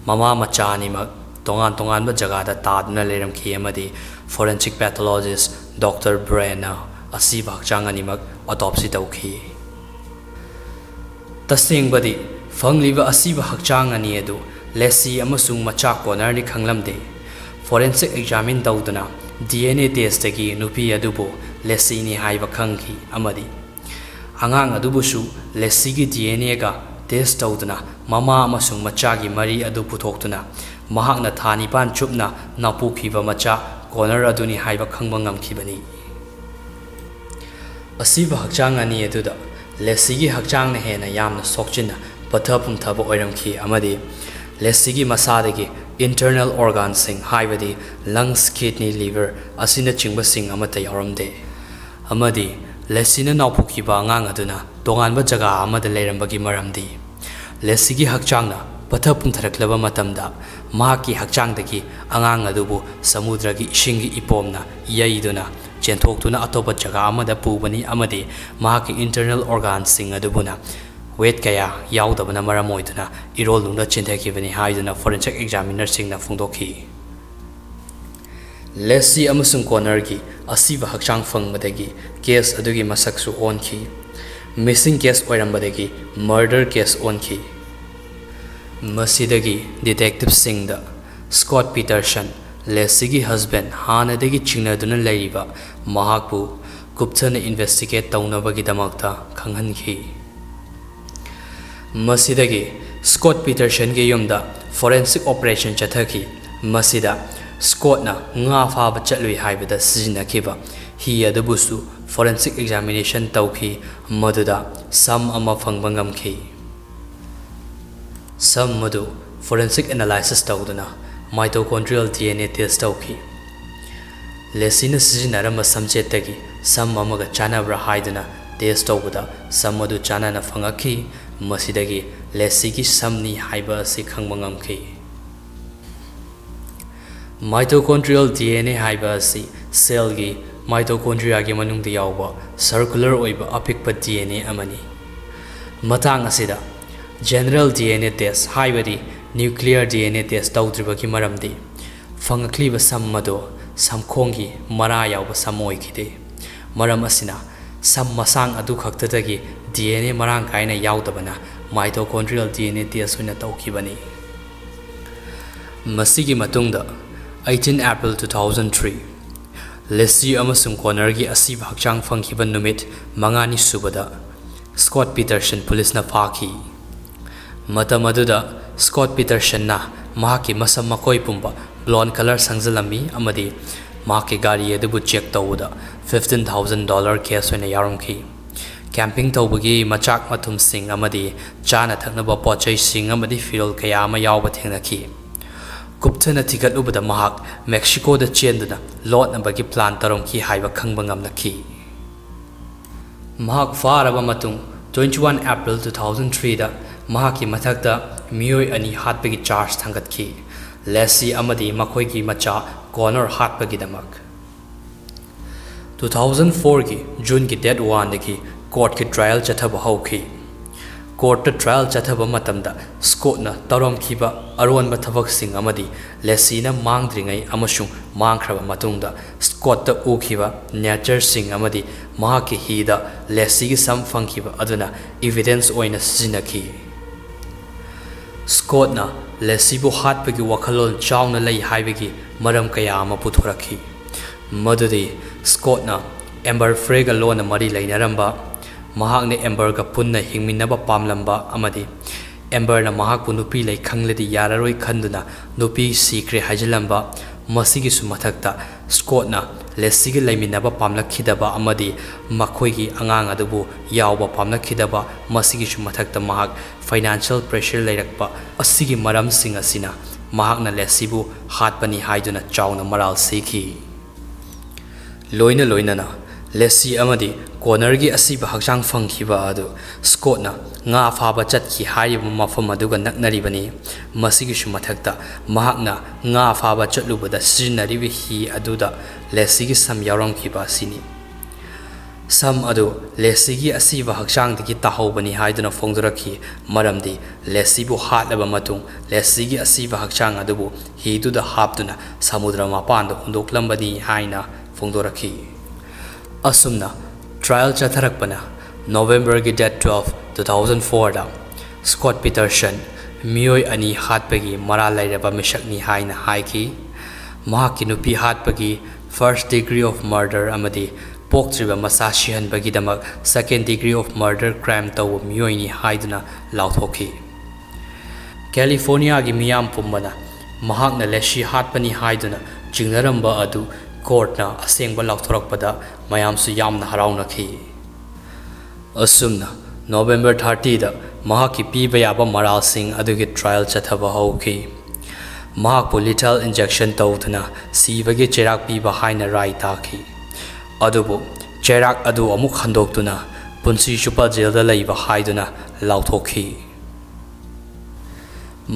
ꯃꯃꯥ ꯃꯆꯥ ꯑꯅꯤꯃꯛ ꯇꯣꯉꯥꯟ ꯇꯣꯉꯥꯟꯕ ꯖꯒꯥꯗ ꯇꯥꯗꯨꯅ ꯂꯩꯔꯝꯈꯤ ꯑꯃꯗꯤ forensic pathologist Doctor Brennꯅ ꯑꯁꯤꯕ ꯍꯛꯆꯥꯡ ꯑꯅꯤꯃꯛ autopsy ꯇꯧꯈꯤ꯫ ꯇꯁꯦꯡꯕꯗꯤ ꯐꯪꯂꯤꯕ ꯑꯁꯤꯕ ꯍꯛꯆꯥꯡ ꯑꯅꯤ ꯑꯗꯨ ꯂꯦꯁꯤ ꯑꯃꯁꯨꯡ ꯃꯆꯥ ꯀꯣꯅꯔꯅꯤ ꯈꯪꯂꯝꯗꯦ꯫ Forensic examine ꯇꯧꯗꯨꯅ DNA testꯇꯒꯤ ꯅꯨꯄꯤ ꯑꯗꯨꯕꯨ ꯂꯦꯁꯤꯅꯤ ꯍꯥꯏꯕ ꯈꯪꯈꯤ ꯑꯃꯗꯤ ꯑꯉꯥꯡ ꯑꯗꯨꯕꯨꯁꯨ ꯂꯦꯁꯤꯒꯤ DNAꯒ test ꯇꯧꯗꯨꯅ ꯃꯃꯥ ꯑꯃꯁꯨꯡ ꯃꯆꯥꯒꯤ ꯃꯔꯤ ꯑꯗꯨ ꯄꯨꯊꯣꯛꯇꯨꯅ ꯃꯍꯥꯛꯅ ꯊꯥ ꯅꯤꯄꯥꯟ ꯆꯨꯞꯅ ꯅꯥꯄꯨꯈꯤꯕ ꯃꯆꯥ ꯀꯣꯅꯔ ꯑꯗꯨꯅꯤ ꯍꯥꯏꯕ ꯈꯪꯕ ꯉꯝꯈꯤꯕꯅꯤ꯫ ꯑꯁꯤꯕ ꯍꯛꯆꯥꯡ ꯑꯅꯤ ꯑꯗꯨꯗ ꯂꯦꯁꯤꯒꯤ ꯍꯛꯆꯥꯡꯅ ꯍꯦꯟꯅ ꯌꯥꯝꯅ ꯁꯣꯛꯆꯤꯟꯅ ꯄꯠꯊ ꯄꯨꯝꯊꯕ ꯑꯣꯏꯔꯝꯈꯤ ꯑꯃꯗꯤ ꯂꯦꯁꯤꯒꯤ ꯃꯁꯥꯗꯒꯤ internal organꯁꯤꯡ, ꯍꯥꯏꯕꯗꯤ lungs, kidney, liver ꯑꯁꯤꯅꯆꯤꯡꯕꯁꯤꯡ ꯑꯃꯠꯇ ꯌꯥꯎꯔꯝꯗꯦ꯫ ꯑꯃꯗꯤ ꯂꯦꯁꯤꯅ ꯅꯥꯎꯄꯨꯈꯤꯕ ꯑꯉꯥꯡ ꯑꯗꯨꯅ ꯇꯣꯉꯥꯟꯕ ꯖꯒꯥ ꯑꯃꯗ ꯂꯩꯔꯝꯕꯒꯤ ꯃꯔꯝꯗꯤ ꯂꯦꯁꯤꯒꯤ ꯍꯛꯆꯥꯡꯅ ꯄꯠꯊ ꯄꯨꯝꯊꯔꯛꯂꯕ ꯃꯇꯝꯗ ꯃꯍꯥꯛꯀꯤ ꯍꯛꯆꯥꯡꯗꯒꯤ ꯑꯉꯥꯡ ꯑꯗꯨꯕꯨ ꯁꯃꯨꯗ꯭ꯔꯒꯤ ꯏꯁꯤꯡꯒꯤ ꯏꯄꯣꯝꯅ ꯌꯩꯗꯨꯅ ꯆꯦꯟꯊꯣꯛꯇꯨꯅ ꯑꯇꯣꯞꯄ ꯖꯒꯥ ꯑꯃꯗ ꯄꯨꯕꯅꯤ ꯑꯃꯗꯤ ꯃꯍꯥꯛꯀꯤ internal organꯁꯤꯡ ꯑꯗꯨꯕꯨꯅ weight ꯀꯌꯥ ꯌꯥꯎꯗꯕꯅ ꯃꯔꯝ ꯑꯣꯏꯗꯨꯅ ꯏꯔꯣꯜꯅꯨꯡꯗ ꯆꯦꯟꯊꯈꯤꯕꯅꯤ ꯍꯥꯏꯗꯨꯅ forensic examinerꯁꯤꯡꯅ ꯐꯣꯡꯗꯣꯛꯈꯤ꯫ ꯂꯦꯁꯤ ꯑꯃꯁꯨꯡ ꯀꯣꯅꯔꯒꯤ ꯑꯁꯤꯕ ꯍꯛꯆꯥꯡ ꯐꯪꯕꯗꯒꯤ case ꯑꯗꯨꯒꯤ ꯃꯁꯛꯁꯨ ꯑꯣꯟꯈꯤ꯫ Missing case ꯑꯣꯏꯔꯝꯕꯗꯒꯤ murder case ꯑꯣꯟꯈꯤ꯫ ꯃꯁꯤꯗꯒꯤ detectiveꯁꯤꯡꯗ Scott Peterson, ꯂꯦꯁꯤꯒꯤ husband, ꯍꯥꯟꯅꯗꯒꯤ ꯆꯤꯡꯅꯗꯨꯅ ꯂꯩꯔꯤꯕ ꯃꯍꯥꯛꯄꯨ ꯀꯨꯞꯊꯅ ꯏꯟꯚꯦꯁꯇꯤꯒꯦꯠ ꯇꯧꯅꯕꯒꯤꯗꯃꯛꯇ ꯈꯪꯍꯟꯈꯤ꯫ ꯃꯁꯤꯗꯒꯤ ꯁ꯭ꯀꯣꯠ ꯄꯤꯇꯔꯁꯟꯒꯤ ꯌꯨꯝꯗ ꯐꯣꯔꯦꯟꯁꯤꯛ ꯑꯣꯄꯔꯦꯁꯟ ꯆꯠꯊꯈꯤ꯫ ꯃꯁꯤꯗ ꯁ꯭ꯀꯣꯠꯅ ꯉꯥ ꯐꯥꯕ ꯆꯠꯂꯨꯏ ꯍꯥꯏꯕꯗ ꯁꯤꯖꯤꯟꯅꯈꯤꯕ ꯍꯤ ꯑꯗꯨꯕꯨꯁꯨ ꯐꯣꯔꯦꯟꯁꯤꯛ ꯑꯦꯛꯖꯥꯃꯤꯅꯦꯁꯟ ꯇꯧꯈꯤ, ꯃꯗꯨꯗ ꯁꯝ ꯑꯃ ꯐꯪꯕ ꯉꯝꯈꯤ꯫ ꯁꯝ ꯑꯗꯨ ꯐꯣꯔꯦꯟꯁꯤꯛ ꯑꯦꯅꯥꯂꯥꯏꯁꯤꯁ ꯇꯧꯗꯨꯅ ꯃꯥꯏꯇꯣꯀꯣꯟꯗ꯭ꯔꯤꯌꯦꯜ ꯗꯤ ꯑꯦꯟ ꯑꯦ ꯇꯦꯁ ꯇꯧꯈꯤ꯫ ꯂꯦꯁꯤꯅ ꯁꯤꯖꯤꯟꯅꯔꯝꯕ ꯁꯝꯖꯦꯠꯇꯒꯤ ꯁꯝ ꯑꯃꯒ ꯆꯥꯟꯅꯕ꯭ꯔꯥ ꯍꯥꯏꯗꯨꯅ ꯇꯦꯁ ꯇꯧꯕꯗ ꯁꯝ ꯑꯗꯨ ꯆꯥꯟꯅꯅ ꯐꯪꯉꯛꯈꯤ꯫ ꯃꯁꯤꯗꯒꯤ ꯂꯦꯁꯤꯒꯤ ꯁꯝꯅꯤ ꯍꯥꯏꯕ ꯑꯁꯤ ꯈꯪꯕ ꯉꯝꯈꯤ꯫ ꯃꯥꯏꯇꯣꯀꯣꯟꯗ꯭ꯔꯤꯌꯦꯜ ꯗꯤ ꯑꯦꯟ ꯑꯦ ꯍꯥꯏꯕ ꯑꯁꯤ ꯁꯦꯜꯒꯤ ꯃꯥꯏꯇꯣꯀꯣꯟꯗ꯭ꯔꯤꯌꯥꯒꯤ ꯃꯅꯨꯡꯗ ꯌꯥꯎꯕ ꯁꯔꯀꯨꯂꯔ ꯑꯣꯏꯕ ꯑꯄꯤꯛꯄ ꯗꯤ ꯑꯦꯟ ꯑꯦ ꯑꯃꯅꯤ꯫ ꯃꯇꯥꯡ ꯑꯁꯤꯗ general D N A test, ꯍꯥꯏꯕꯗꯤ nuclear D N A test ꯇꯧꯗ꯭ꯔꯤꯕꯒꯤ ꯃꯔꯝꯗꯤ ꯐꯪꯉꯛꯂꯤꯕ ꯁꯝ ꯑꯗꯨ ꯁꯝꯈꯣꯡꯒꯤ ꯃꯔꯥ ꯌꯥꯎꯕ ꯁꯝ ꯑꯣꯏꯈꯤꯗꯦ꯫ ꯃꯔꯝ ꯑꯁꯤꯅ ꯁꯝ ꯃꯁꯥꯡ ꯑꯗꯨ ꯈꯛꯇꯗꯒꯤ ꯗꯤ ꯑꯦꯟ ꯑꯦ ꯃꯔꯥꯡ ꯀꯥꯏꯅ ꯌꯥꯎꯗꯕꯅ ꯃꯥꯏꯇꯣꯀꯣꯟꯗ꯭ꯔꯤꯌꯦꯜ ꯗꯤ ꯑꯦꯟ ꯑꯦ ꯇꯦꯁ ꯑꯣꯏꯅ ꯇꯧꯈꯤꯕꯅꯤ꯫ ꯃꯁꯤꯒꯤ ꯃꯇꯨꯡꯗ eighteen April two thousand three, ꯂꯦꯁꯤ ꯑꯃꯁꯨꯡ ꯀꯣꯅꯔꯒꯤ ꯑꯁꯤꯕ ꯍꯛꯆꯥꯡ ꯐꯪꯈꯤꯕ ꯅꯨꯃꯤꯠ ꯃꯉꯥꯅꯤ ꯁꯨꯕꯗ ꯁ꯭ꯀꯣꯠ ꯄꯤꯇꯔꯁꯟ ꯄꯨꯂꯤꯁꯅ ꯐꯥꯈꯤ꯫ ꯃꯇꯝ ꯑꯗꯨꯗ ꯁ꯭ꯀꯣꯠ ꯄꯤꯇꯔꯁꯟꯅ ꯃꯍꯥꯛꯀꯤ ꯃꯁꯝ ꯃꯈꯣꯏ ꯄꯨꯝꯕ ꯕ꯭ꯂꯣꯟ ꯀꯂꯔ ꯁꯪꯖꯜꯂꯝꯃꯤ ꯑꯃꯗꯤ ꯃꯍꯥꯛꯀꯤ ꯒꯥꯔꯤ ꯑꯗꯨꯕꯨ ꯆꯦꯛ ꯇꯧꯕꯗ fifteen thousand dollar cash ꯑꯣꯏꯅ ꯌꯥꯎꯔꯝꯈꯤ꯫ ꯀꯦꯝꯄꯤꯡ ꯇꯧꯕꯒꯤ ꯃꯆꯥꯛ ꯃꯊꯨꯝꯁꯤꯡ ꯑꯃꯗꯤ ꯆꯥꯅ ꯊꯛꯅꯕ ꯄꯣꯠ ꯆꯩꯁꯤꯡ ꯑꯃꯗꯤ ꯐꯤꯔꯣꯜ ꯀꯌꯥ ꯑꯃ ꯌꯥꯎꯕ ꯊꯦꯡꯅꯈꯤ꯫ ꯀꯨꯞꯊꯅ ꯊꯤꯒꯠꯂꯨꯕꯗ ꯃꯍꯥꯛ ꯃꯦꯛꯁꯤꯀꯣꯗ ꯆꯦꯟꯗꯨꯅ ꯂꯣꯠꯅꯕꯒꯤ ꯄ꯭ꯂꯥꯟ ꯇꯧꯔꯝꯈꯤ ꯍꯥꯏꯕ ꯈꯪꯕ ꯉꯝꯂꯛꯈꯤ꯫ ꯃꯍꯥꯛ ꯐꯥꯔꯕ ꯃꯇꯨꯡ, twenty one April two thousand threeꯗ ꯃꯍꯥꯛꯀꯤ ꯃꯊꯛꯇ ꯃꯤꯑꯣꯏ ꯑꯅꯤ ꯍꯥꯠꯄꯒꯤ ꯆꯥꯔꯖ ꯊꯥꯡꯒꯠꯈꯤ, ꯂꯦꯁꯤ ꯑꯃꯗꯤ ꯃꯈꯣꯏꯒꯤ ꯃꯆꯥ ꯀꯣꯅꯔ ꯍꯥꯠꯄꯒꯤꯗꯃꯛ꯫ Two thousand fourꯒꯤ Juneꯒꯤ date oneꯗꯒꯤ ꯀꯣꯔꯠꯀꯤ ꯇ꯭ꯔꯥꯏꯌꯦꯜ ꯆꯠꯊꯕ ꯍꯧꯈꯤ꯫ ꯀꯣꯔꯠꯇ ꯇ꯭ꯔꯥꯏꯌꯦꯜ ꯆꯠꯊꯕ ꯃꯇꯝꯗ ꯁ꯭ꯀꯣꯠꯅ ꯇꯧꯔꯝꯈꯤꯕ ꯑꯔꯣꯟꯕ ꯊꯕꯛꯁꯤꯡ ꯑꯃꯗꯤ ꯂꯦꯁꯤꯅ ꯃꯥꯡꯗ꯭ꯔꯤꯉꯩ ꯑꯃꯁꯨꯡ ꯃꯥꯡꯈ꯭ꯔꯕ ꯃꯇꯨꯡꯗ ꯁ꯭ꯀꯣꯠꯇ ꯎꯈꯤꯕ ꯅꯦꯆꯔꯁꯤꯡ ꯑꯃꯗꯤ ꯃꯍꯥꯛꯀꯤ ꯍꯤꯗ ꯂꯦꯁꯤꯒꯤ ꯁꯝ ꯐꯪꯈꯤꯕ ꯑꯗꯨꯅ ꯏꯚꯤꯗꯦꯟꯁ ꯑꯣꯏꯅ ꯁꯤꯖꯤꯟꯅꯈꯤ꯫ ꯁ꯭ꯀꯣꯠꯅ ꯂꯦꯁꯤꯕꯨ ꯍꯥꯠꯄꯒꯤ ꯋꯥꯈꯜꯂꯣꯟ ꯆꯥꯎꯅ ꯂꯩ ꯍꯥꯏꯕꯒꯤ ꯃꯔꯝ ꯀꯌꯥ ꯑꯃ ꯄꯨꯊꯣꯔꯛꯈꯤ, ꯃꯗꯨꯗꯤ ꯁ꯭ꯀꯣꯠꯅ ꯑꯦꯝꯕꯔ ꯐ꯭ꯔꯦꯒ ꯂꯣꯟꯅ ꯃꯔꯤ ꯂꯩꯅꯔꯝꯕ, ꯃꯍꯥꯛꯅ ꯑꯦꯝꯕꯔꯒ ꯄꯨꯟꯅ ꯍꯤꯡꯃꯤꯟꯅꯕ ꯄꯥꯝꯂꯝꯕ ꯑꯃꯗꯤ ꯑꯦꯝꯕꯔꯅ ꯃꯍꯥꯛꯄꯨ ꯅꯨꯄꯤ ꯂꯩ ꯈꯪꯂꯗꯤ ꯌꯥꯔꯔꯣꯏ ꯈꯟꯗꯨꯅ ꯅꯨꯄꯤ ꯁꯤꯈ꯭ꯔꯦ ꯍꯥꯏꯖꯤꯜꯂꯝꯕ, ꯃꯁꯤꯒꯤꯁꯨ ꯃꯊꯛꯇ ꯁ꯭ꯀꯣꯠꯅ ꯂꯦꯁꯤꯒ ꯂꯩꯃꯤꯟꯅꯕ ꯄꯥꯝꯂꯛꯈꯤꯗꯕ ꯑꯃꯗꯤ ꯃꯈꯣꯏꯒꯤ ꯑꯉꯥꯡ ꯑꯗꯨꯕꯨ ꯌꯥꯎꯕ ꯄꯥꯝꯂꯛꯈꯤꯗꯕ, ꯃꯁꯤꯒꯤꯁꯨ ꯃꯊꯛꯇ ꯃꯍꯥꯛ ꯐꯥꯏꯅꯥꯟꯁꯤꯌꯦꯜ ꯄ꯭ꯔꯦꯁꯔ ꯂꯩꯔꯛꯄ, ꯑꯁꯤꯒꯤ ꯃꯔꯝꯁꯤꯡ ꯑꯁꯤꯅ ꯃꯍꯥꯛꯅ ꯂꯦꯁꯤꯕꯨ ꯍꯥꯠꯄꯅꯤ ꯍꯥꯏꯗꯨꯅ ꯆꯥꯎꯅ ꯃꯔꯥꯜ ꯁꯤꯈꯤ꯫ ꯂꯣꯏꯅ ꯂꯣꯏꯅꯅ ꯂꯦꯁꯤ ꯑꯃꯗꯤ ꯀꯣꯅꯔꯒꯤ ꯑꯁꯤꯕ ꯍꯛꯆꯥꯡ ꯐꯪꯈꯤꯕ ꯑꯗꯨ ꯁ꯭ꯀꯣꯠꯅ ꯉꯥ ꯐꯥꯕ ꯆꯠꯈꯤ ꯍꯥꯏꯔꯤꯕ ꯃꯐꯝ ꯑꯗꯨꯒ ꯅꯛꯅꯔꯤꯕꯅꯤ꯫ ꯃꯁꯤꯒꯤꯁꯨ ꯃꯊꯛꯇ ꯃꯍꯥꯛꯅ ꯉꯥ ꯐꯥꯕ ꯆꯠꯂꯨꯕꯗ ꯁꯤꯖꯤꯟꯅꯔꯤꯕ ꯍꯤ ꯑꯗꯨꯗ ꯂꯦꯁꯤꯒꯤ ꯁꯝ ꯌꯥꯎꯔꯝꯈꯤꯕ ꯑꯁꯤꯅꯤ꯫ ꯁꯝ ꯑꯗꯨ ꯂꯦꯁꯤꯒꯤ ꯑꯁꯤꯕ ꯍꯛꯆꯥꯡꯗꯒꯤ ꯇꯥꯍꯧꯕꯅꯤ ꯍꯥꯏꯗꯨꯅ ꯐꯣꯡꯗꯣꯔꯛꯈꯤ, ꯃꯔꯝꯗꯤ ꯂꯦꯁꯤꯕꯨ ꯍꯥꯠꯂꯕ ꯃꯇꯨꯡ ꯂꯦꯁꯤꯒꯤ ꯑꯁꯤꯕ ꯍꯛꯆꯥꯡ ꯑꯗꯨꯕꯨ ꯍꯤꯗꯨꯗ ꯍꯥꯞꯇꯨꯅ ꯁꯃꯨꯗ꯭ꯔ ꯃꯄꯥꯟꯗ ꯍꯨꯟꯗꯣꯛꯂꯝꯕꯅꯤ ꯍꯥꯏꯅ ꯐꯣꯡꯗꯣꯔꯛꯈꯤ꯫ ꯑꯁꯨꯝꯅ ꯇ꯭ꯔꯥꯏꯌꯦꯜ ꯆꯠꯊꯔꯛꯄꯅ ꯅꯣꯕꯦꯝꯕꯔꯒꯤ ꯗꯦꯠ ꯇꯨꯋꯦꯜꯐ, ꯇꯨ ꯊꯥꯎꯖꯟ ꯐꯣꯔꯗ ꯁ꯭ꯀꯣꯠ ꯄꯤꯇꯔꯁꯟ ꯃꯤꯑꯣꯏ ꯑꯅꯤ ꯍꯥꯠꯄꯒꯤ ꯃꯔꯥꯜ ꯂꯩꯔꯕ ꯃꯤꯁꯛꯅꯤ ꯍꯥꯏꯅ ꯍꯥꯏꯈꯤ꯫ ꯃꯍꯥꯛꯀꯤ ꯅꯨꯄꯤ ꯍꯥꯠꯄꯒꯤ first degree of murder ꯑꯃꯗꯤ ꯄꯣꯛꯇ꯭ꯔꯤꯕ ꯃꯆꯥ ꯁꯤꯍꯟꯕꯒꯤꯗꯃꯛ second degree of murder crime ꯇꯧꯕ ꯃꯤꯑꯣꯏꯅꯤ ꯍꯥꯏꯗꯨꯅ ꯂꯥꯎꯊꯣꯛꯈꯤ꯫ ꯀꯦꯂꯤꯐꯣꯔꯅꯤꯌꯥꯒꯤ ꯃꯤꯌꯥꯝ ꯄꯨꯝꯕꯅ ꯃꯍꯥꯛꯅ ꯂꯦꯁꯤ ꯍꯥꯠꯄꯅꯤ ꯍꯥꯏꯗꯨꯅ ꯆꯤꯡꯅꯔꯝꯕ ꯑꯗꯨ ꯀꯣꯔꯠꯅ ꯑꯁꯦꯡꯕ ꯂꯥꯎꯊꯣꯔꯛꯄꯗ ꯃꯌꯥꯝꯁꯨ ꯌꯥꯝꯅ ꯍꯔꯥꯎꯅꯈꯤ꯫ ꯑꯁꯨꯝꯅ ꯅꯣꯕꯦꯝꯕꯔ ꯊꯥꯔꯇꯤꯗ ꯃꯍꯥꯛꯀꯤ ꯄꯤꯕ ꯌꯥꯕ ꯃꯔꯥꯜꯁꯤꯡ ꯑꯗꯨꯒꯤ ꯇ꯭ꯔꯥꯏꯌꯦꯜ ꯆꯠꯊꯕ ꯍꯧꯈꯤ꯫ ꯃꯍꯥꯛꯄꯨ ꯂꯤꯊꯦꯜ ꯏꯟꯖꯦꯛꯁꯟ ꯇꯧꯗꯨꯅ ꯁꯤꯕꯒꯤ ꯆꯩꯔꯥꯛ ꯄꯤꯕ ꯍꯥꯏꯅ ꯔꯥꯏ ꯇꯥꯈꯤ꯫ ꯑꯗꯨꯕꯨ ꯆꯩꯔꯥꯛ ꯑꯗꯨ ꯑꯃꯨꯛ ꯍꯟꯗꯣꯛꯇꯨꯅ ꯄꯨꯟꯁꯤ ꯆꯨꯞꯄ ꯖꯦꯜꯗ ꯂꯩꯕ ꯍꯥꯏꯗꯨꯅ ꯂꯥꯎꯊꯣꯛꯈꯤ꯫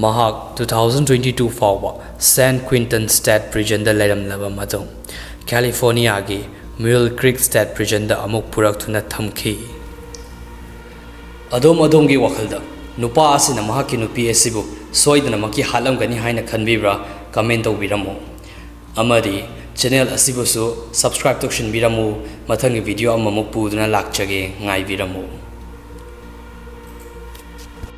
ꯃꯍꯥꯛ ꯇꯨ ꯊꯥꯎꯖꯟ ꯇ꯭ꯋꯦꯟꯇꯤ ꯇꯨ ꯐꯥꯎꯕ ꯁꯦꯟ ꯀ꯭ꯋꯤꯟꯇꯟ ꯁ꯭ꯇꯦꯠ ꯄ꯭ꯔꯤꯖꯟꯗ ꯂꯩꯔꯝꯂꯕ ꯃꯇꯨꯡ ꯀꯦꯂꯤꯐꯣꯔꯅꯤꯌꯥꯒꯤ ꯃ꯭ꯌꯨꯜ ꯀ꯭ꯔꯤꯛ ꯁ꯭ꯇꯦꯠ ꯄ꯭ꯔꯤꯖꯟꯗ ꯑꯃꯨꯛ ꯄꯨꯔꯛꯇꯨꯅ ꯊꯝꯈꯤ꯫ ꯑꯗꯣꯝ ꯑꯗꯣꯝꯒꯤ ꯋꯥꯈꯜꯗ ꯅꯨꯄꯥ ꯑꯁꯤꯅ ꯃꯍꯥꯛꯀꯤ ꯅꯨꯄꯤ ꯑꯁꯤꯕꯨ ꯁꯣꯏꯗꯅꯃꯛꯀꯤ ꯍꯥꯠꯂꯝꯒꯅꯤ ꯍꯥꯏꯅ ꯈꯟꯕꯤꯕ꯭ꯔꯥ? ꯀꯃꯦꯟ ꯇꯧꯕꯤꯔꯝꯃꯨ꯫ ꯑꯃꯗꯤ ꯆꯦꯅꯦꯜ ꯑꯁꯤꯕꯨꯁꯨ ꯁꯕꯁꯀ꯭ꯔꯥꯏꯕ ꯇꯧꯁꯤꯟꯕꯤꯔꯝꯃꯨ꯫ ꯃꯊꯪꯒꯤ ꯚꯤꯗꯤꯑꯣ ꯑꯃꯃꯨꯛ ꯄꯨꯗꯨꯅ ꯂꯥꯛꯆꯒꯦ, ꯉꯥꯏꯕꯤꯔꯝꯃꯨ꯫